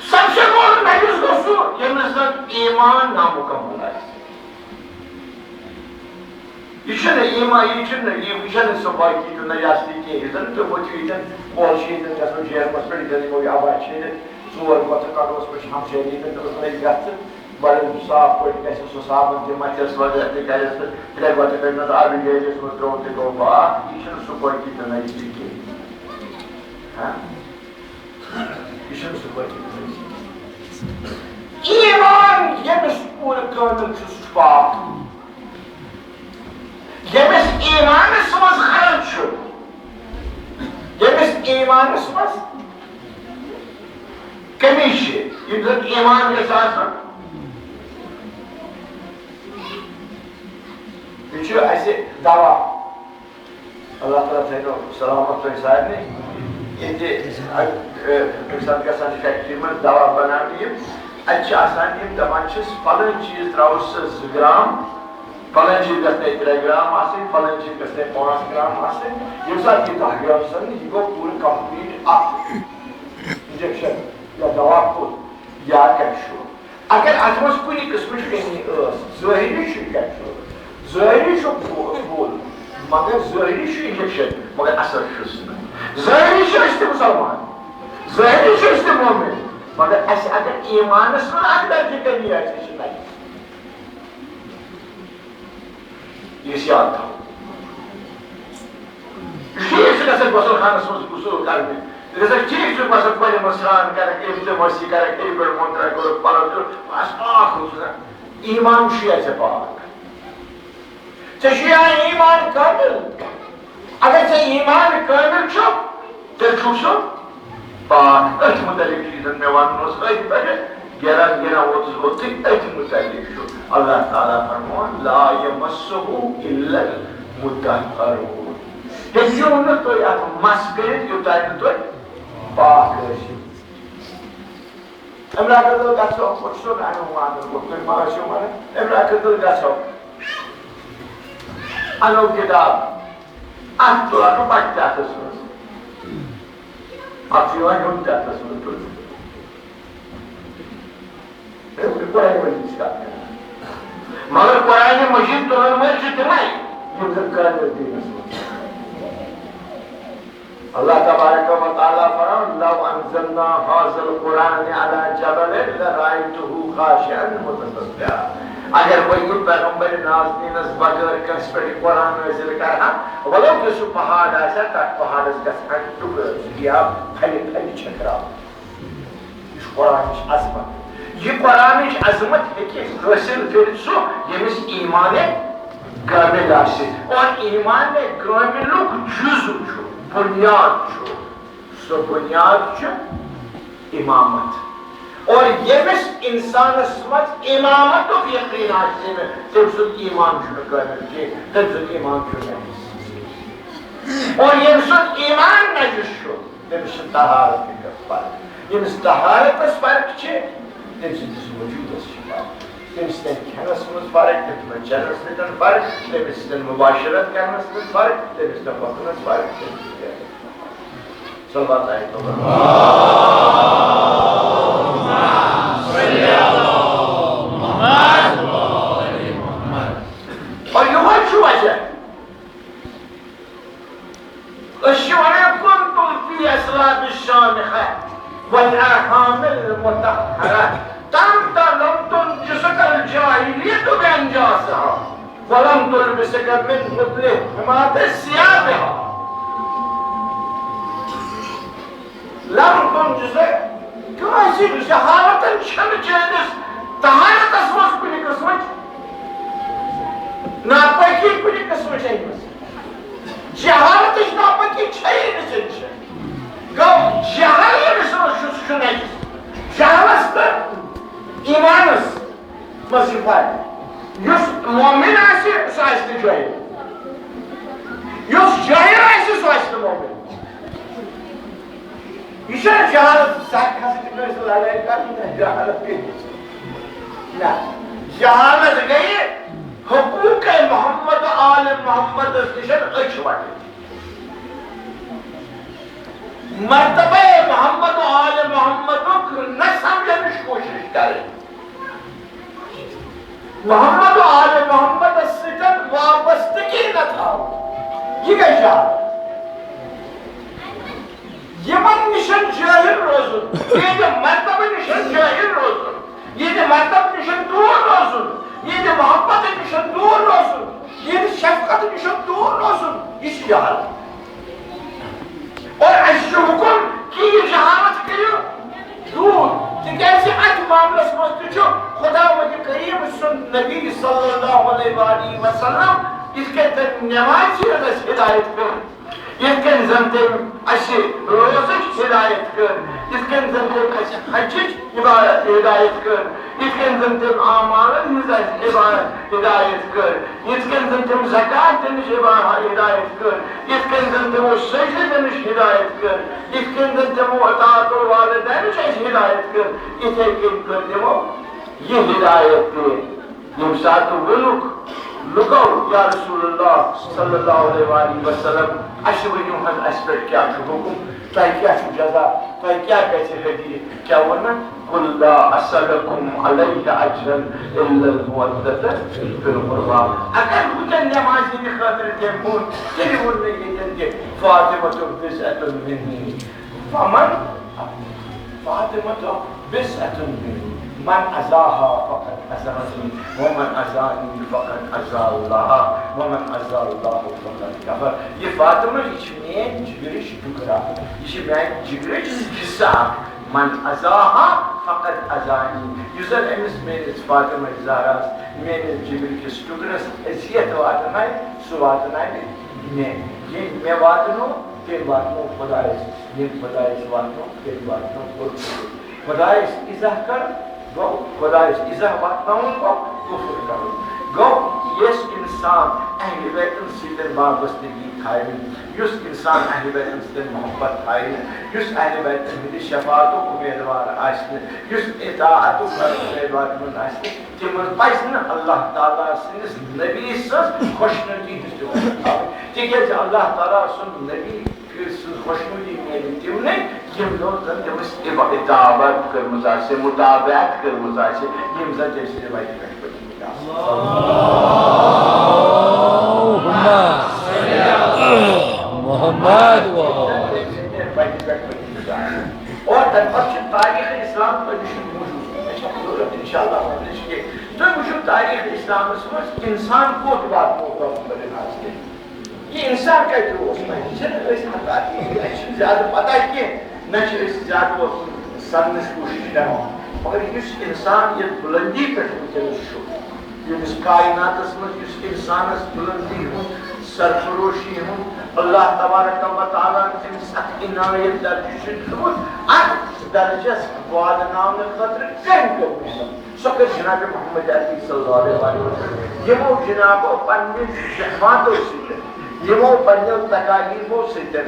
سب سے بوٚڑ نجس گوٚو سُہ، ییٚمِس زَن ایٖمان نامُکمل آسہِ۔ یہِ چھُنہٕ ایٖمان، یہِ چھُنہٕ، یہِ، یہِ چھَنہٕ سۄ باقی تہٕ نجاست کینٛہہ۔ یہِ زَن تُہۍ وٕچھِو ییٚتٮ۪ن کۄل چھِ، ییٚتٮ۪ن گژھو جیرمَس پٮ۪ٹھ، ییٚتٮ۪ن یِمو یہِ آباد چھِ، ییٚتٮ۪ن ژور گۄژھٕ کَڑوس پٮ۪ٹھ چھِ ہمسٲیَن، ییٚتٮ۪ن دوٚپُکھ، "ہے، یَتھ ژٕ بَڑٕ صاف پٲٹھۍ گژھِ سُہ صابَن تہِ مَتھٮ۪س وغٲر تہِ کَرٮ۪س تہٕ ترٛےٚ گۄژھٕ کٔڑۍ نَتہٕ آبٕچ جٲرِس منٛز ترٛوو تہٕ گوٚو پاک۔" یہِ چھُنہٕ سُہ باقی تہٕ نجاست کینٛہہ۔ ہاں؟ یہِ چھُنہٕ سُہ پٲٹھۍ۔ ایمان ییٚمِس پوٗرٕ کٲمِل چھُ، سُہ چھُ پاک۔ ییٚمِس ایمانَس منٛز خلل چھُ، ییٚمِس ایمانَس منٛز کمی چھِ، ییٚمِس زَن ایمان گژھِ آسُن، یہِ چھُ اَسہِ دوا۔ اللہ تعالیٰ تھٲینو سلامت تۄہہِ سارنٕے۔ ییٚتہِ، ا، ا، کُنہِ ساتہٕ گژھان چھِ فیکٹری منٛز دوا بناونہٕ یِم، اَتہِ چھِ آسان یِم دَپان چھِس، فلٲنۍ چیٖز ترٛاوُس ژٕ زٕ گرام، فلٲنۍ چیٖز گژھِ تۄہہِ ترٛےٚ گرام آسٕنۍ، فلٲنۍ چیٖز گژھِ تۄہہِ پانٛژھ گرام آسٕنۍ۔ ییٚمہِ ساتہٕ یہِ دَہ گرام سَنہِ، یہِ گوٚو پوٗرٕ کمپلیٖٹ اَکھ انجیکشن یا دوا کھوٚت یا کیپشوٗل۔ اگر اتھ منٛز کُنہِ قٕسمٕچ کٔمی ٲس، ظٲہری چھُ کیپشوٗل، ظٲہری چھُ پھو-، پھوٚل، مگر ظٲہری چھُ انجیکشن، مگر اثر چھُس نہٕ۔ ظٲہری چھِ أسۍ تہِ مُسلمان، ظٲہری چھِ أسۍ تہِ مومن، مگر اسہِ اگر ایمانس منٛز اکھ درجہِ کٔمی آسہِ، أسۍ چھِ نجس۔ یہِ گژھِ یاد تھاوُن۔ ٹھیٖک چھُ گژھان غسل خانس منٛز غسل کرنہِ، ژٕ گژھکھ ٹھیٖک چھُ گژھان کۄلہِ منٛز سرٛان کرکھ، اَمہِ تہِ مٔسی کرکھ، اَمہِ پٮ۪ٹھ وۄنۍ ترٛاوکھ گۄڈٕ پلو تہٕ بس پاک روٗز نا۔ ایمان چھُ یا ژےٚ پاک؟ ژےٚ چھُ یا ایمان کامل؟ اگر ژےٚ ایمان کامل چھُ، تیٚلہِ چھُکھ ژٕ پاک۔ أتھۍ مُتعلِق چھُ یہِ زَن مےٚ وَنُن اوس، أتھۍ پٮ۪ٹھ گِران گِران ووتُس بہٕ، تہٕ أتھۍ مُتعلِق چھُ اللہ تعالیٰ فرماوان، "لا یمسہ الا المطہرون"۔ تٔمۍ دیُن نہٕ تُہۍ اَتھ مَس کٔرِتھ، یوٚتام نہٕ تُہۍ پاک ٲسِو۔ امہِ لگن تو گژھو، پُرسُن انو وانو، تُہۍ ما ٲسِو ونان؟ امہِ لگن تو گژھو، انو کتاب، اتھ تُلو بچہِ تہِ اتھس منٛز، اتھ چھُ یِوان ہیوٚن تہِ اتھس منٛز تُلنہٕ۔ ہے، وۄنۍ قرآن مجیدٕچ کتھ کران۔ مگر قرآن مجید تُلن وٲلۍ چھِ تِمے، یِم زن قٲدر دیٖنس منٛز چھِ۔ اللہ تبارک و تعالیٰ فرماوان، "لو انزلنا هذا القرآن على جبل لرأيته خاشعا متصدعا۔" اگر بہٕ یہِ پیغمبر نازنینس بغٲر کٲنٛسہِ پٮ۪ٹھ یہِ قرآن نٲزِل کرٕ ہا، ولو کہِ سُہ پہاڑ آسہِ ہا، تتھ پہاڑس گژھِ ہا ٹُکرٕ، سُہ یی ہا پھلہِ پھلہِ چھٔکراونہٕ۔ یہِ چھُ قرآنٕچ عظمت۔ یہِ قرآنٕچ عظمت ہیٚکہِ حٲصِل کٔرِتھ سُہ، ییٚمِس ایمان کامل آسہِ۔ اور ایمان کاملُک جُزو چھُ، بُنیاد چھُ، سُہ بُنیاد چھُ امامت۔ اور ییٚمِس اِنسانَس منٛز امامتُک یقین آسہِ نہٕ، تٔمۍ سُنٛد ایمان چھُنہٕ کامل کینٛہہ، تٔمۍ سُنٛد ایمان چھُ نجس۔ اور ییٚمہِ سُنٛد ایمان نجس چھُ، تٔمِس چھِ طہارت تہِ گژھِ فرق۔ ییٚمِس طہارتس فرق چھِ، تٔمۍ سٕنٛدِس وجوٗدس چھِ فرق۔ تٔمِس سٕنٛدِ کھٮ۪نس منٛز فرق، تٔمِس سٕنٛدِ چٮ۪نس سۭتۍ فرق، تٔمِس سۭتۍ مُباشرت کرنس منٛز فرق، تٔمِس سۭتۍ وۄتھنس فرق، تٔمِس سۭتۍ بیٚہنس منٛز فرق۔ صلوات علیہ وسلم۔ اور یِہوٚے چھُ وجہ۔ أسۍ چھِ وَنان، "كنتم في أصلاب الشامخة والأرحام المطهرة، تم لم تنجسك الجاهلية بأنجاسها، ولم تلبسك من قبل حماة ثيابها۔ لم تنجسك"، کٲنٛسہِ جہالتن چھَنہٕ چٲنِس طہارتس منٛز کُنہِ قٕسمٕچ ناپٲکی، کُنہِ قٕسمٕچ أنمٕژ۔ جہالتٕچ ناپٲکی چھیی نہٕ ژےٚ نِش۔ گوٚو جہل ییٚمِس منٛز چھُ، سُہ چھُ نجس۔ جہلس تہٕ ایمانس منٛز چھِ فرق۔ یُس مومن آسہِ، سُہ آسہِ نہٕ جٲہِل۔ یُس جٲہِل آسہِ، سُہ آسہِ نہٕ مومن۔ یہِ چھا جہالت؟ سا کھسا چھِ کٲنٛسہِ لڑٲے کرٕنۍ؟ نہ، جہالت کٔرِتھ۔ نہ، جہالت گٔیہِ حقوق محمد و آل محمدس نِش أچھ وٹٕنۍ۔ مرتبہ محمد و آل محمدُک نہ سمجھنٕچ کوٗشش کرٕنۍ۔ محمد و آل محمدس سۭتۍ وابستگی نہ تھاوٕنۍ۔ یہِ گٔے جہالت۔ یِمن نِش جٲہِل روزُن، یِہنٛدِ مرتبہٕ نِش جٲہِل روزُن، یِہنٛدِ مرتبہٕ نِش دوٗر روزُن، یِہنٛدِ محبت نِش دوٗر روزُن، یِہنٛدِ شفقت نِش دوٗر روزُن، یہِ چھُ جہالت۔ اور اَسہِ چھُ حُکُم یہِ جہالت کٔرِو دوٗر، تِکیٛازِ اَتھ معاملس منٛز تہِ چھُ خداوند کریم سُنٛد نبی صلی اللہ علیہ وآلہ وسلم یِتھ کٔنۍ تٔمۍ نمازِ رٲژ ہدایت کٔر، یِتھ کٔنۍ زن تٔمۍ اَسہِ روزٕچ ہدایت کٔر، یِتھ کٔنۍ زن تٔمۍ اَسہِ حجٕچ عبادت ہدایت کٔر، یِتھ کٔنۍ زن تٔمۍ اعمالن ہٕنٛز اَسہِ عبادت ہدایت کٔر، یِتھ کٔنۍ زن تٔمۍ زکات دِنٕچ عبادت ہدایت کٔر، یِتھ کٔنۍ زن تٔمۍ سجدٕ دِنٕچ ہدایت کٔر، یِتھ کٔنۍ زن تِمو اطاعت الوالدینٕچ اَسہِ ہدایت کٔر، یِتھے کٔنۍ کٔر تِمو یہِ ہدایت تہِ۔ ییٚمہِ ساتہٕ ووٚنُکھ لُکو، یا رسول اللہ صلی اللہ علیہ وآلہ وسلم، اَسہِ ؤنِو حظ، اَسہِ پٮ۪ٹھ کیٛاہ چھُ حُکُم، تۄہہِ کیٛاہ چھُ جزا، تۄہہِ کیٛاہ گژھِ ہدیہِ؟ کیٛاہ ووٚنُن؟ قل لا اسألكم عليه اجرا الا المودة في القربى۔ اگر وٕنکٮ۪ن نمازِ ہٕنٛدِ خٲطرٕ تٔمۍ ووٚن، تیٚلہِ ووٚن مےٚ ییٚتٮ۪ن تہِ، فاطمة بضعة مني ومن، فاطمة بضعة مني، من أذاها فقد أذاني، ومن أذاني فقد أذى الله، ومن أذى الله فقد كفر۔ یہِ فاطمہ، یہِ چھِ میٛٲنۍ جگرٕچ ٹُکرٕ اکھ، یہِ چھِ میٛانہِ جگرٕچ حصہٕ اکھ۔ من أذاها فقد أذاني، یُس زن أمِس میٛٲنِس فاطمہ زہراہس، میٛٲنِس جگرٕ کِس ٹُکرس اذیت واتنایہِ، سُہ واتنایہِ مےٚ۔ ییٚمۍ مےٚ واتنو، تٔمۍ واتنو خۄدایس۔ ییٚمۍ خۄدایس واتنو، تٔمۍ واتنو کُفر۔ خۄدایس ایزا کرُن گوٚو، خۄدایس ایزا واتناوُن گوٚو کُفر کرُن۔ گوٚو، یُس انسان اہل بیتن سۭتۍ وابستگی تھاوِ، یُس انسان اہل بیتن سۭتۍ محبت تھاوِ، یُس اہل بیتن ہٕنٛدِ شفاعتُک امیدوار آسہِ نہٕ، یُس اطاعتُک امیدوار آسہِ نہٕ، تِمن پزِ نہٕ اللہ تعالیٰ سٕنٛدِس نبی سٕنٛز خۄشنودی ہٕنٛز تہِ وۄمید تھاوٕنۍ، تِکیازِ اللہ تعالیٰ سُنٛد نبی سٕنٛز خۄشنودی میلہِ تِمنٕے، یِم زن تٔمِس عب-، اطاعت کٔرمٕژ آسہِ، متابعت کٔرمٕژ آسہِ، یِم زن تٔمۍ سٕنٛدِ وتہِ پٮ۪ٹھ پٔکمٕتۍ آسن۔ اللہم صل علی محمد و آل۔ تٔمۍ سٕنٛدِ وتہِ پٮ۪ٹھ پٔکمٕتۍ آسن۔ اور تَمہِ پتہٕ چھُ تاریخ اسلام تۄہہِ نِش موجود۔ مےٚ چھےٚ ضروٗرت انشاءاللہ وننٕچ کینٛہہ۔ تُہۍ وٕچھِو تاریخ اسلامس منٛز انسان کوٚت واتنوو پیغمبر ناز کٔرِتھ۔ یہِ انسان کتہِ اوس؟ وۄنۍ چھِنہٕ أسۍ ہتا کینٛہہ، اَسہِ چھِنہٕ زیادٕ پتہ کینٛہہ، نہ چھِ أسۍ زیادٕ اوس سننٕچ کوٗشِش کران۔ مگر یُس انسان یتھ بُلندی پٮ۪ٹھ وٕنکیٚنس چھُ، ییٚمِس کائناتس منٛز یُس انسانس بُلندی ہُنٛد، سرفروشی ہُنٛد، اللہ تبارک و تعالیٰ ہن أمِس اکھ عنایت درجہٕ چھُ دیُتمُت، اتھ درجس واتناونہٕ خٲطرٕ کٔمۍ کوٚر محنت؟ سۄ کٔر جناب محمد عربی صلی اللہ علیہ وسلم۔ یِمو جنابو پننہِ زحماتو سۭتۍ، یِمو پننیو تکالیفو سۭتۍ،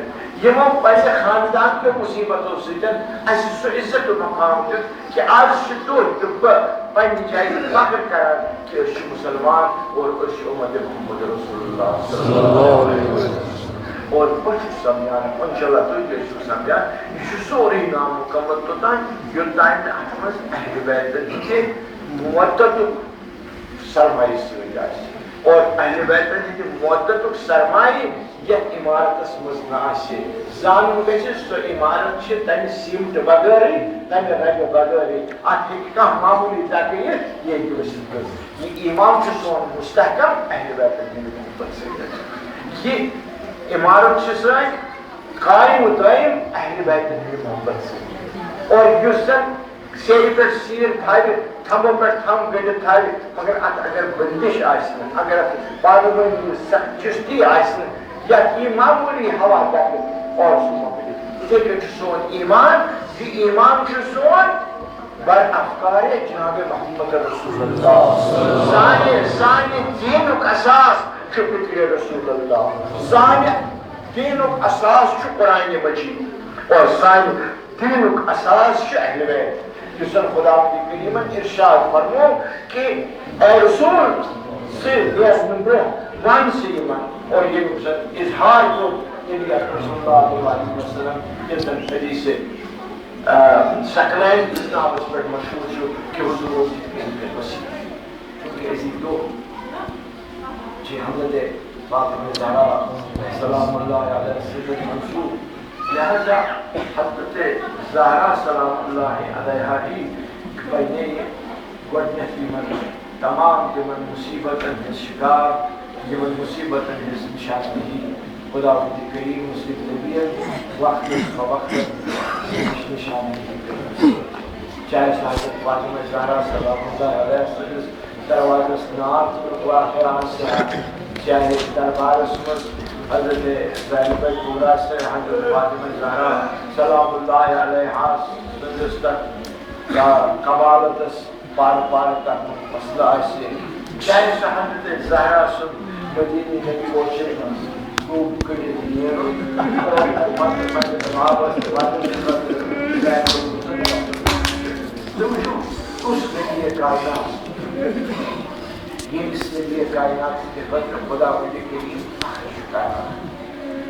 یِمو پننہِ خاندان کیو مصیبتو سۭتۍ اسہِ سُہ عزت و مقام دیُت کہ آز چھِ تُہۍ تہٕ بہٕ پننہِ جایہِ فخر کران کہ أسۍ چھِ مسلمان اور أسۍ چھِ امت محمد رسول اللہ صلی اللہ علیہ وسلم۔ اور بہٕ چھُس سمجھان، انشاءاللہ تُہۍ تہِ ٲسِو سمجھان، یہِ چھُ سورُے نامُکمل توٚتام یوٚتام نہٕ اتھ منٛز اہل بیتن ہٕنٛدِ مودتُک سرمایہِ سۭتۍ آسہِ۔ اور اہل بیتن ہٕنٛدِ مودتُک سرمایہِ یتھ عمارتس منٛز نہٕ آسہِ۔ زانُن گژھِ، سۄ عمارت چھِ تمہِ سیمٹ بغٲرٕے، تمہِ رگہٕ بغٲرٕے۔ اتھ ہیٚکہِ کانٛہہ معموٗلی دکہٕ یِتھ، یہِ ہیٚکہِ ؤسِتھ۔ یہِ ایمان چھُ سون مستحکم اہل بیتن ہٕنٛدِ محبت سۭتۍ۔ یہِ عمارت چھِ سٲنۍ قائم و دائم اہل بیتن ہٕنٛدِ محبت سۭتۍ۔ اور یُس زن سیرِ پٮ۪ٹھ سیر تھاوِ، تھمبو پٮ۪ٹھ تھم گٔنڈِتھ تھاوِ، مگر اتھ اگر بندش آسہِ نہٕ، اگر اتھ پانہٕ ؤنۍ یہِ سخ چُستی آسہِ نہٕ، یا یہِ معموٗلی ہوا دکہِ، اور سُہ مۄکلہِ۔ یِتھے کٔنۍ چھُ سون ایمان، یہِ ایمان چھُ سون بر افکار جناب محمد رسول اللہ۔ سانہِ، سانہِ دینُک اساس چھُ فکرِ رسول اللہ۔ سانہِ دینُک اساس چھُ قرآن مجید۔ اور سانہِ دینُک اساس چھُ اہل بیت۔ یُس زن خداوند کریمن ارشاد فرمو کہ اے رسول، ژٕ نیرنہٕ برونٛہہ ون ژٕ یِمن۔ اور ییٚمیُک زن اظہار کوٚر نبی اکرم صلی اللہ علیہ وسلم، ییٚلہِ زن حدیث، آ، ثقلین کِس ناوس پٮ۪ٹھ مشہوٗر چھُ کہ حضور اوس یِتھ کٔنۍ وصیت۔ چونکہ أزِکۍ دۄہ چھِ حضرت فاطمہ زہرا سلام اللہ علیہا سۭتۍ منسوب، لہذا حضرت زہرا سلام اللہ علیہا ہی بنے گۄڈٕنیتھ یِمن تمام تِمن مصیبتن ہٕنٛز شکار، یِمن مصیبتن ہٕنٛز نشاندہی۔ خداوند کریم سٕنٛدۍ نبیَن وقتس فوقتس نشانہٕ۔ چاہے سُہ حضرت فاطمہ زہرا سلام اللہ علیہا سٕنٛدِس دروازس نار تہٕ واقعہ آسہِ ہا، چاہے دربارس منٛز حضرت زینب کبریٰ سٕنٛدِ حضرت فاطمہ زہرا سلام اللہ علیہا سٕنٛدِس تتھ قبالتس پارٕ پارٕ کرنُک مسلہٕ آسہِ، چاہے سُہ حضرت زہرا سُنٛد مدیٖنہ نبی اوسے منٛز گوٚو کٔڑِتھ نیرُن، پننِس وطنس خٲطرٕ۔ تُہۍ وٕچھِو، کُس نبی کائنات، ییٚمِس نبی کائنات سٕنٛدِ خٲطرٕ خداوندِ کریم اکھ چھُ کران،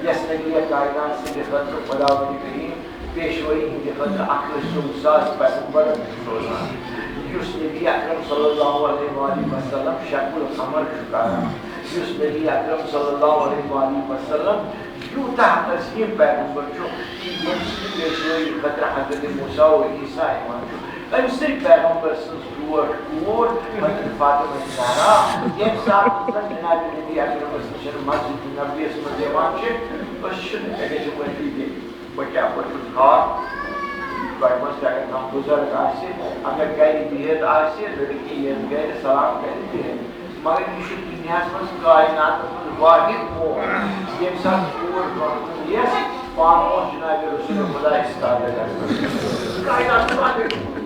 یَس نبی کائنات سٕنٛدِ خٲطرٕ خداوندِ کریم پیشوٲیی ہٕنٛدِ خٲطرٕ اکھ لچھ ژوٚوُہ ساس پیغمبرن چھُ سوزان، یُس نبی اکرم صلی اللہ علیہ وآلہ وسلم شق القمر چھُ کران، یُس نبی اکرم صلی اللہ علیہ وآلہ وسلم یوٗتاہ عظیٖم پیغمبر چھُ، ییٚمہِ سٕنٛدِ پیشوٲیی خٲطرٕ حضرت موسیٰ و عیسیٰ یِوان چھُ۔ أمۍ سٕے پیغمبر سٕنٛز ٹوٹھ کوٗر حضرت فاطمہ زہرا، ییٚمہِ ساتہٕ زن جناب نبی اکرمس نِش مسجد نبویس منٛز یِوان چھِ، أسۍ چھِنہٕ أمِس یِمن دِتھ۔ بہٕ کیٛاہ، بہٕ چھُس ہاکھ۔ تۄہہِ منٛز تہِ اگر کانٛہہ بُزرگ آسہِ، اگر گرِ بِہِتھ آسہِ، لڑکی یِن گرِ، سلام کرِ بِہِتھ۔ مگر یہِ چھُ دُنیاہَس منٛز کائناتَس منٛز واحد مول، ییٚمہِ ساتہٕ کوٗر برٛونٛہہ کُن یِیَس، پانہٕ اوس جناب رسول خدا استاد کران۔ کائناتَس منٛز واحد مول۔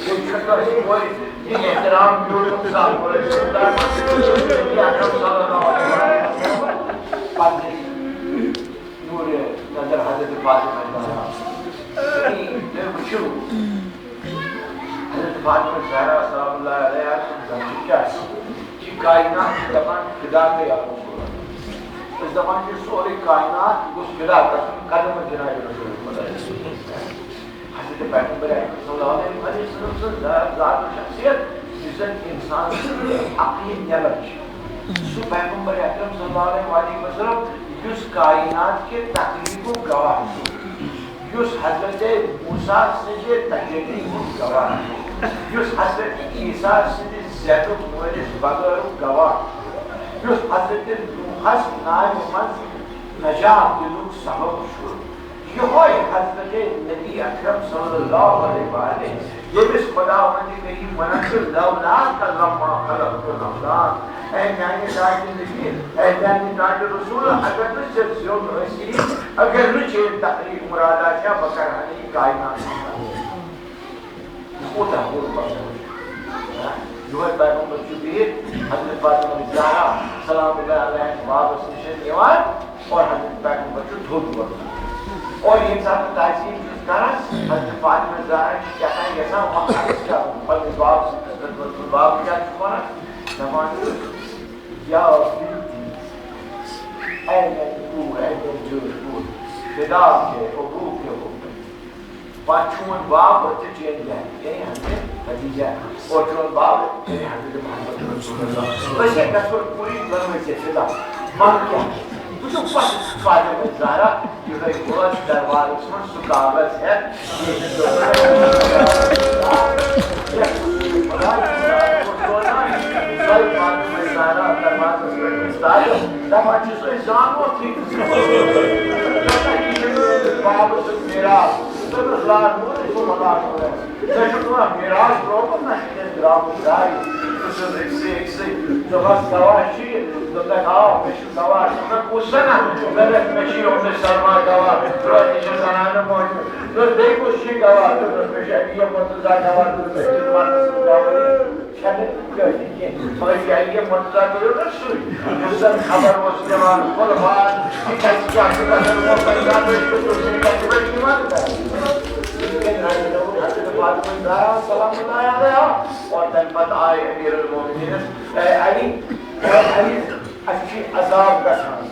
ییٚتہِ چھُ کٲنٛسہِ کورِ یہِ احترام دیُن، مثال پٲٹھۍ، یہِ اکرم صلی اللہ علیہ وسلم پننہِ نورِ نظر حضرت فاطمہ زہرا۔ تُہۍ وٕچھِو، حضرت فاطمہ زہرا سلام اللہ علیہا سُنٛد زمانہٕ کیٛاہ چھُ؟ یہِ کائنات چھِ دَپان فدا گٔے یا رسول اللہ۔ أسۍ دَپان چھِ سورُے کائنات گوٚژھ فدا گژھُن قدمَن جناب رسول خدا۔ حضرت پیغمبر اکرم صلی اللہ علیہ وسلم سٕنٛز ذات، ذات و شخصیت، یُس زَن اِنسان سٕنٛدِ عقلہِ نٮ۪بر چھِ۔ سُہ پیغمبر اکرم صلی اللہ علیہ وآلہ وسلم، یُس کائنات کہِ تخلیقُک گواہ چھُ، یُس حضرت موسیٰ سٕنٛزِ تجلی ہُنٛد گواہ چھُ، یُس حضرت عیسیٰ سٕنٛدِ زٮ۪دُک مٲلِس بغٲرُک گواہ چھُ، یُس حضرت نوحس ناوِ منٛز نجات دِنُک سبب چھُ، یِہوٚے حضرت نبی اکرم صلی اللہ علیہ وآلہ، ییٚمِس خداوند کریم وَنان چھُ، "لولاک لما خلقت الافلاک"، اے میانہِ ذاتِ نبی، اے میانہِ ذاتِ رسول، اگر نہٕ ژےٚ زیوٚن ٲسی، اگر نہٕ ژےٚ تخلیق مراد آسہِ ہا، بہٕ کرٕ ہا نہٕ یہِ کائنات۔ یہِ کوٗتاہ بوٚڑ مسلہٕ چھُ۔ یِہوٚے پیغمبر چھُ بِہِتھ حضرت فاطمہ زہرا سلام اللہ علیہا ہٕنٛدِس وابَس نِش یِوان اور حضرت پیغمبر چھُ تھوٚد ووتمُت۔ اور ییٚمہِ ساتہٕ تعظیٖم چھُس کران، حضرت فاطمہ زہرا چھِ کیٛاہ تام یَژھان وَنُن، عرض کَرُن پنٛنِس بابَس سۭتۍ، حضرت بابا کیٛاہ چھُ وَنان؟ دَپان چھُ، یا بنتی، اے میٛانہِ کوٗر، اے میٛانہِ جٲر کوٗر، فدا کے ابو کے ہو۔ پتہٕ چون باب تہٕ چٲنۍ بیٚنہِ، یعنی حضرت خدیجہ، اور چون باب، یعنی حضرت محمد رسول اللہ۔ أسۍ ہے گژھو پوٗرٕ دۄنوَے ژےٚ فدا۔ منٛگ کیٛاہ؟ وٕچھِو پتہٕ فاطمہ زہرا، یِہوٚے وٲژ دربارس منٛز سُہ کاغذ ہٮ۪تھ، ییٚمہِ سۭتۍ خداے سُنٛد فاطمہ زہرا دروازس پٮ۪ٹھ استاد، دپان چھِس، أسۍ زانوتھٕے۔ بابہٕ سُنٛد میراث۔ دوٚپمَس، "لال مول، یہِ چھُ مزاق کران۔ ژےٚ چھُکھ نہٕ اَتھ میراث ترٛوومُت، نہ چھُ تٔمۍ درٛامُت گرِ۔ ژٕ چھُکھ أکسٕے، أکسٕے۔ ژٕ بس گواہ چھُ یہِ۔" دوٚپنَکھ، "آ، مےٚ چھُ گواہ۔" دوٚپنَکھ، "کُس زَنان؟" دوٚپنَکھ، "مےٚ چھِ یومِ سلمہ گواہ۔ روزِ چھِ زنانہٕ موجود۔" دوٚپُس، "بیٚیہِ کُس چھُے گواہ؟" دوٚپنَکھ، "مےٚ چھُ علی مرتضیٰ گواہ۔" دوٚپُس، "أمِس چھُنہٕ وَننَس منٛز گواہی چھَنہٕ کٲفی کینٛہہ۔ مگر یہِ علی مرتضیٰ گوٚو نہ سُے، یُس زَن خبر اوس نِوان، کُلہٕ باد، یہِ کَتہِ کیٛاہ چھُ گژھان، اوس تَمہِ ساتہٕ أسۍ تہِ اوس یہِ کَتہِ پٮ۪ٹھ یِوان تہٕ یِتھ کٔنۍ رَنہِ نوٚو حضرت فاطمہ زہرا سلام اللہ علیہا، اور تَمہِ پَتہٕ آے امیر المومنینَس، اے علی، اے علی، اَسہِ چھُ عذاب گژھان۔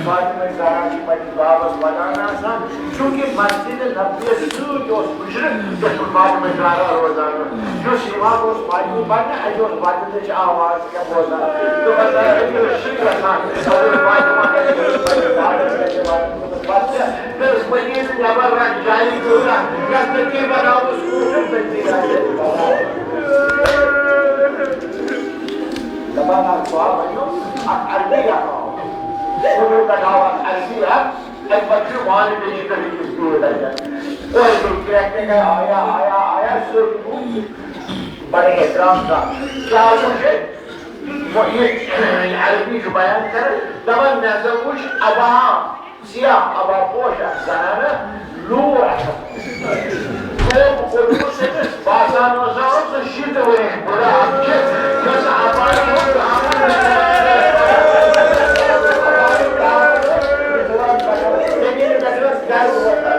فاطمہ زہرا چھِ پننِس بابس ودان آسان، چونکہ مسجد نبویس سۭتۍ اوس مشرک، یتھ منٛز فاطمہ زہرا روزان ٲس۔ یُس یِوان اوس فاطمہ پرنہِ، اَتہِ اوس وتہِ نِش آواز کیٛاہ بوزان۔ تہٕ وۄنۍ زن أمِس چھُ گژھان، حضرت فاطمہ گژھِ پننِس بابس گژھِ وتہِ منٛز پتہٕ تہِ، تہٕ أسۍ پٔکۍ نہٕ نٮ۪بر رژھ جایہِ کۭژاہ، یتھ نہٕ کینٛہہ بناوُس کوٗشش، تٔتی آسہِ اَسہِ بناوُن۔ دپان اکھ باب ؤنِو، اکھ عربی اکھ آو۔ شروع پٮ۪ٹھ آو اکھ عربی اکھ، اَمہِ پتہٕ چھُ وانہِ بیٚیہِ چھِ کٔرِتھ اور بیٚیہِ کرٛٮ۪کھ تہِ گٔے، آیا، آیا، آیا، سیوٚد گوٚو۔ بڑٕ احترام سان۔ کیٛاہ وٕچھ؟ وۄنۍ یہِ عربی چھُ بیان کران، دَپان، مےٚ ہسا وٕچھ عبا، سیاہ عبا پوش اکھ زنانہٕ، لوٗر اکھ۔ کوٚم کوٚرمُت تٔمِس، باسان اوس، سُہ شیٖتھ ؤرِش بُڈٕ اکھ چھِ، یۄس عبایہِ ہُنٛد دامن، عبایہِ ہُنٛد دامن اوس، تٔمِس پٮ۪ٹھ اوس گرٕ ووتمُت۔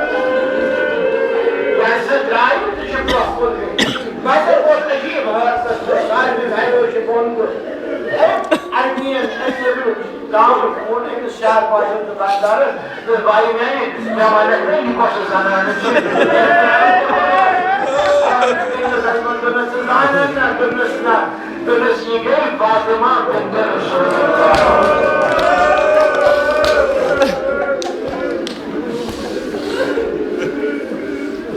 گرِ سۭتۍ درٛاے تہٕ چھِ برٛونٛہہ کُن گٔمٕتۍ۔ مگر اوس عجیٖب حٲرتس منٛز، سارنٕے گرِیو چھِ بۄن کُن۔ ہے، اَمہِ، اَمہِ نیٚبرِم گامُک ووٚن أمِس شہر واجٮ۪ن دُکاندارس، دوٚپُس، بھائی میٛانہِ، مےٚ وَنکھ نا، یہِ کۄس زنانہٕ چھِ؟ دوٚپنس، نہ، نہ، نہ، دوٚپنس، نہ۔ دوٚپنس، یہِ گٔے فاطمہ بنت رسول اللہ۔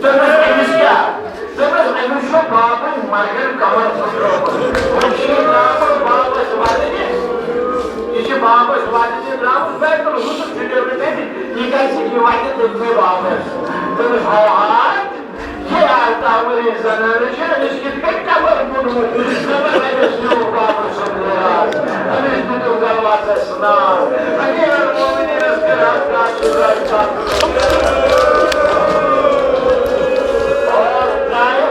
دوٚپنس، أمِس کیٛاہ؟ دوٚپنس، أمِس چھُ بابٕنۍ مرگن کمر پھُٹرومُت۔ وۄنۍ چھِ یہِ درٛامٕژ بابس وَتہِ دِتھ۔ یہِ چھِ بابس وَتہِ دِتھ درٛامٕژ۔ بیت الحُسن چھُ نیوٗمُت أمۍ۔ یہِ گژھِ یہِ وَتہِ دِتھ مےٚ بابس۔ دوٚپنس، ہاے ہاے، یہِ آیہِ تاوٕلۍ زنانہٕ چھِ، أمِس کِتھ کٔنۍ کمر پھُٹمُت؟ دوٚپنس، أمِس نیوٗ بابس سُنٛد لحاظ۔ أمِس دیُتُکھ دروازس نار۔ امیر المومنینس کٔر حضرات ابراہیم صاحب۔ اور درٛایہِ،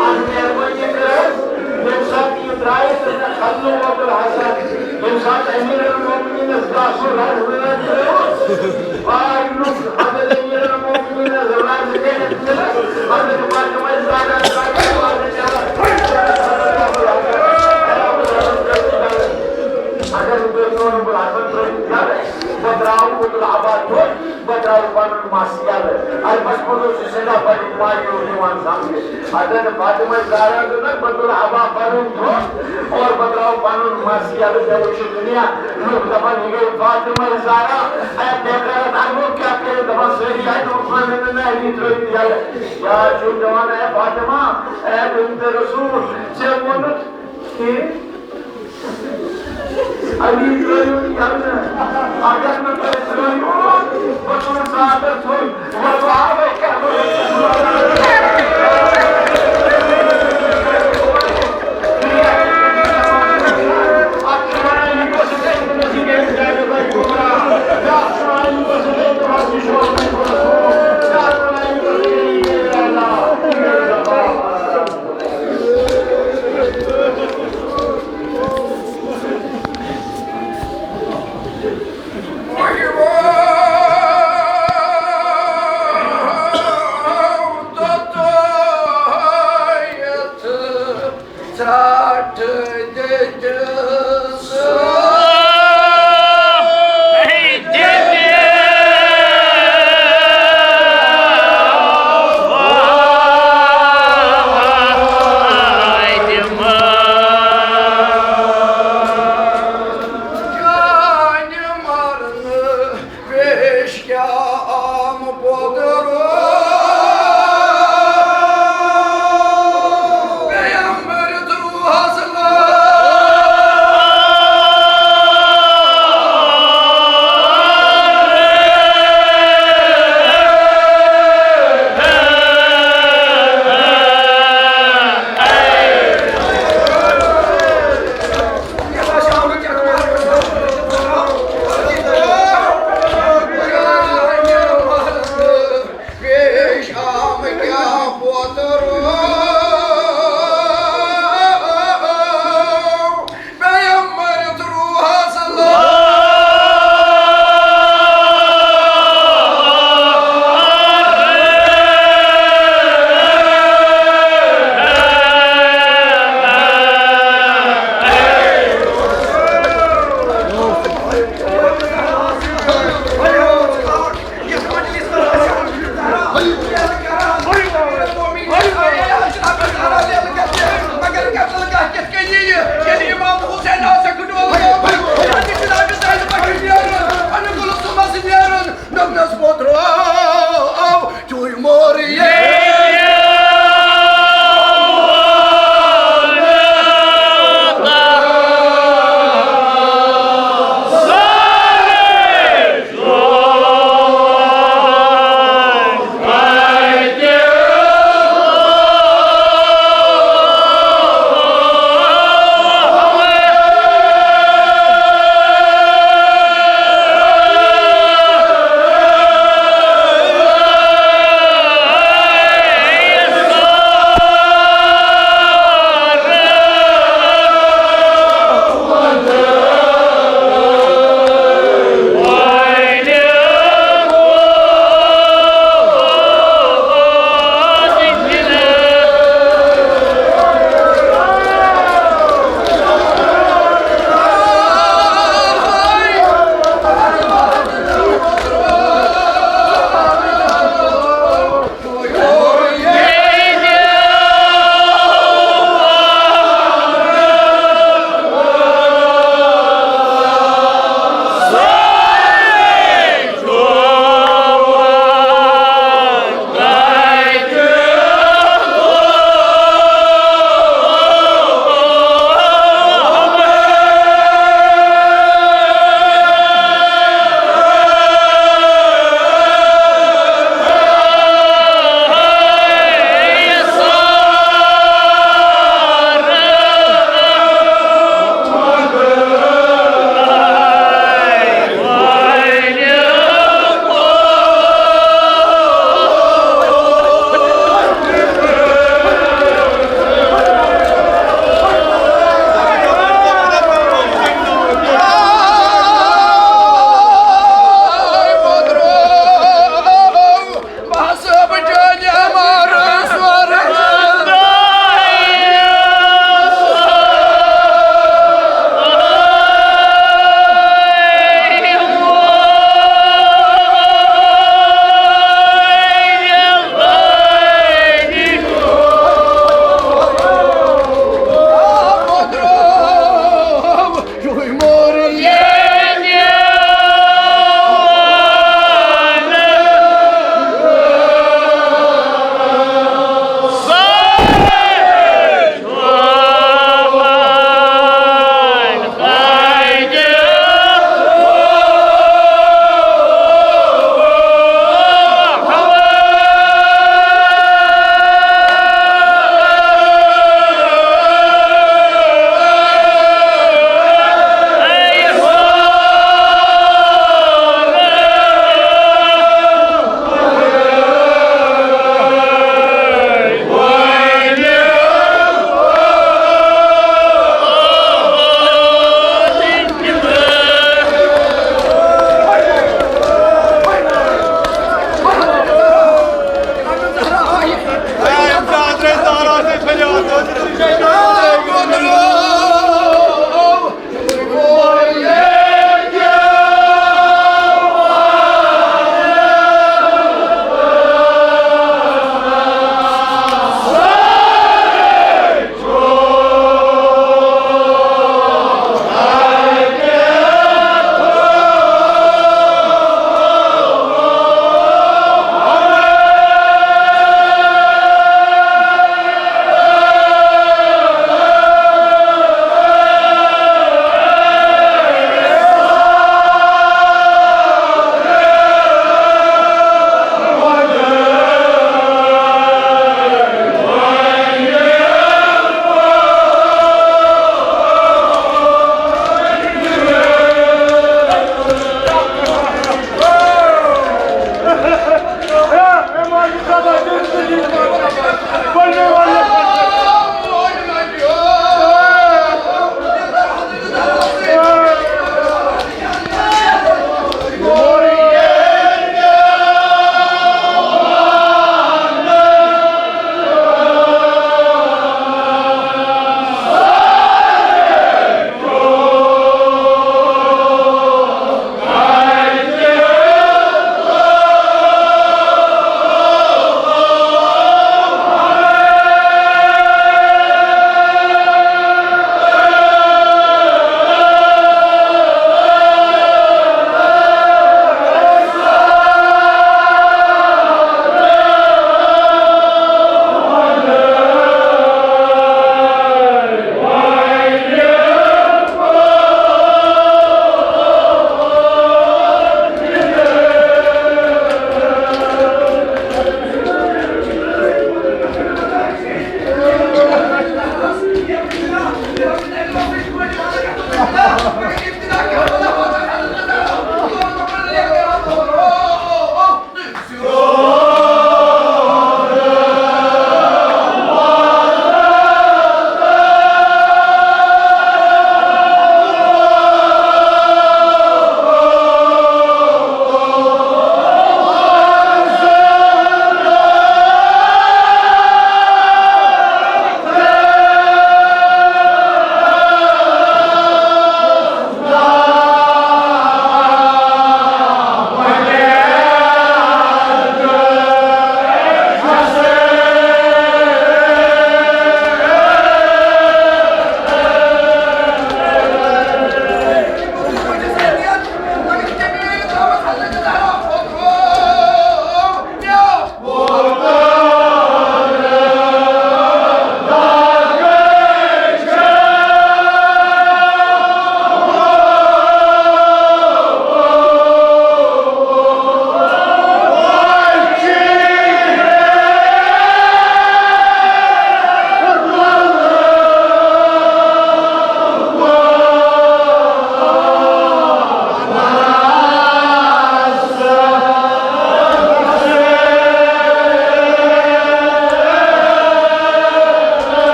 اتھ مہربٲنی کٔر حظ، ییٚمہِ ساتہٕ یہِ درٛایہِ، تہٕ مےٚ کھلنوو عبدالحسن، ییٚمہِ ساتہٕ امیر المومنینس گاسُن رز وٲتۍ ترٲوٕس، آے لُکھ حضرت امیر المومنینس رز کٔرِتھ مِلس، حضرت فاطمہ زہرا اگر نہٕ تُہۍ میون ابوالحسن ترٲوِو گرٕ، بہٕ ترٛاوٕ عبدالعبا تھوٚد، بہٕ ترٛاوٕ پنُن مَس یَلہٕ۔ عربَس منٛز اوس یہِ سٮ۪ٹھاہ بَڑِ مایوٗس یِوان سَمجھنہٕ۔ حضرت فاطمہ زہرا دوٚپُن، بہٕ تُلہٕ عبا پنُن تھوٚد اور بہٕ ترٛاوٕ پنُن مَس یَلہٕ، مےٚ وٕچھِ دُنیا، لُکھ دَپَن، یہِ گٔے فاطمہ زہرا۔ اے بے غیرت عربو کیٛاہ کٔرِو؟ دَپان سٲری، اے دوٚپُکھ، وۄنۍ ؤنِو نہٕ علی ترٛٲوِو یَلہٕ۔ یا چھُ دَپان، اے فاطمہ، اے بِنتِ رسول، ژےٚ ووٚنُتھ کہِ علی ترٛٲوِو یَلہٕ، اگر نہٕ تُہۍ ترٛٲوِو، بہٕ تُلہٕ ژادر تھوٚد، وۄنۍ لاگو کربلس منٛز۔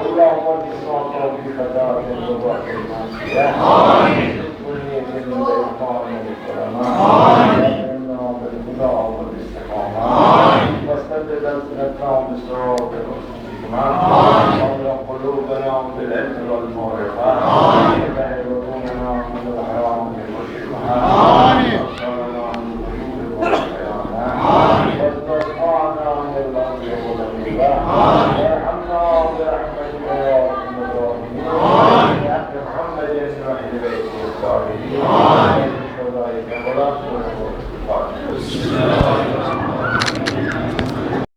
اللهم ارزقنا توفيق ذات الرضا في المعصية. آمين. وذرية من الإيمان والكرامة. آمين. وأكرمنا بالهدى والاستقامة. آمين. وسدد ألسنتنا بالصراط المستقيم. آمين. واملأ قلوبنا بالعلم والمعرفة. آمين. وطهر بطوننا من الحرام بكل شبهة. آمين. وأبصارنا من الغيوب والخيانة. آمين. واسترفعنا من الأرض والغيبة. آمين. وارحمنا برحمتك يا أرحم الراحمين. آمين. بحق محمد وأهل بيته الطاهرين. آمين. وذلك ولا تكون الفاتحة.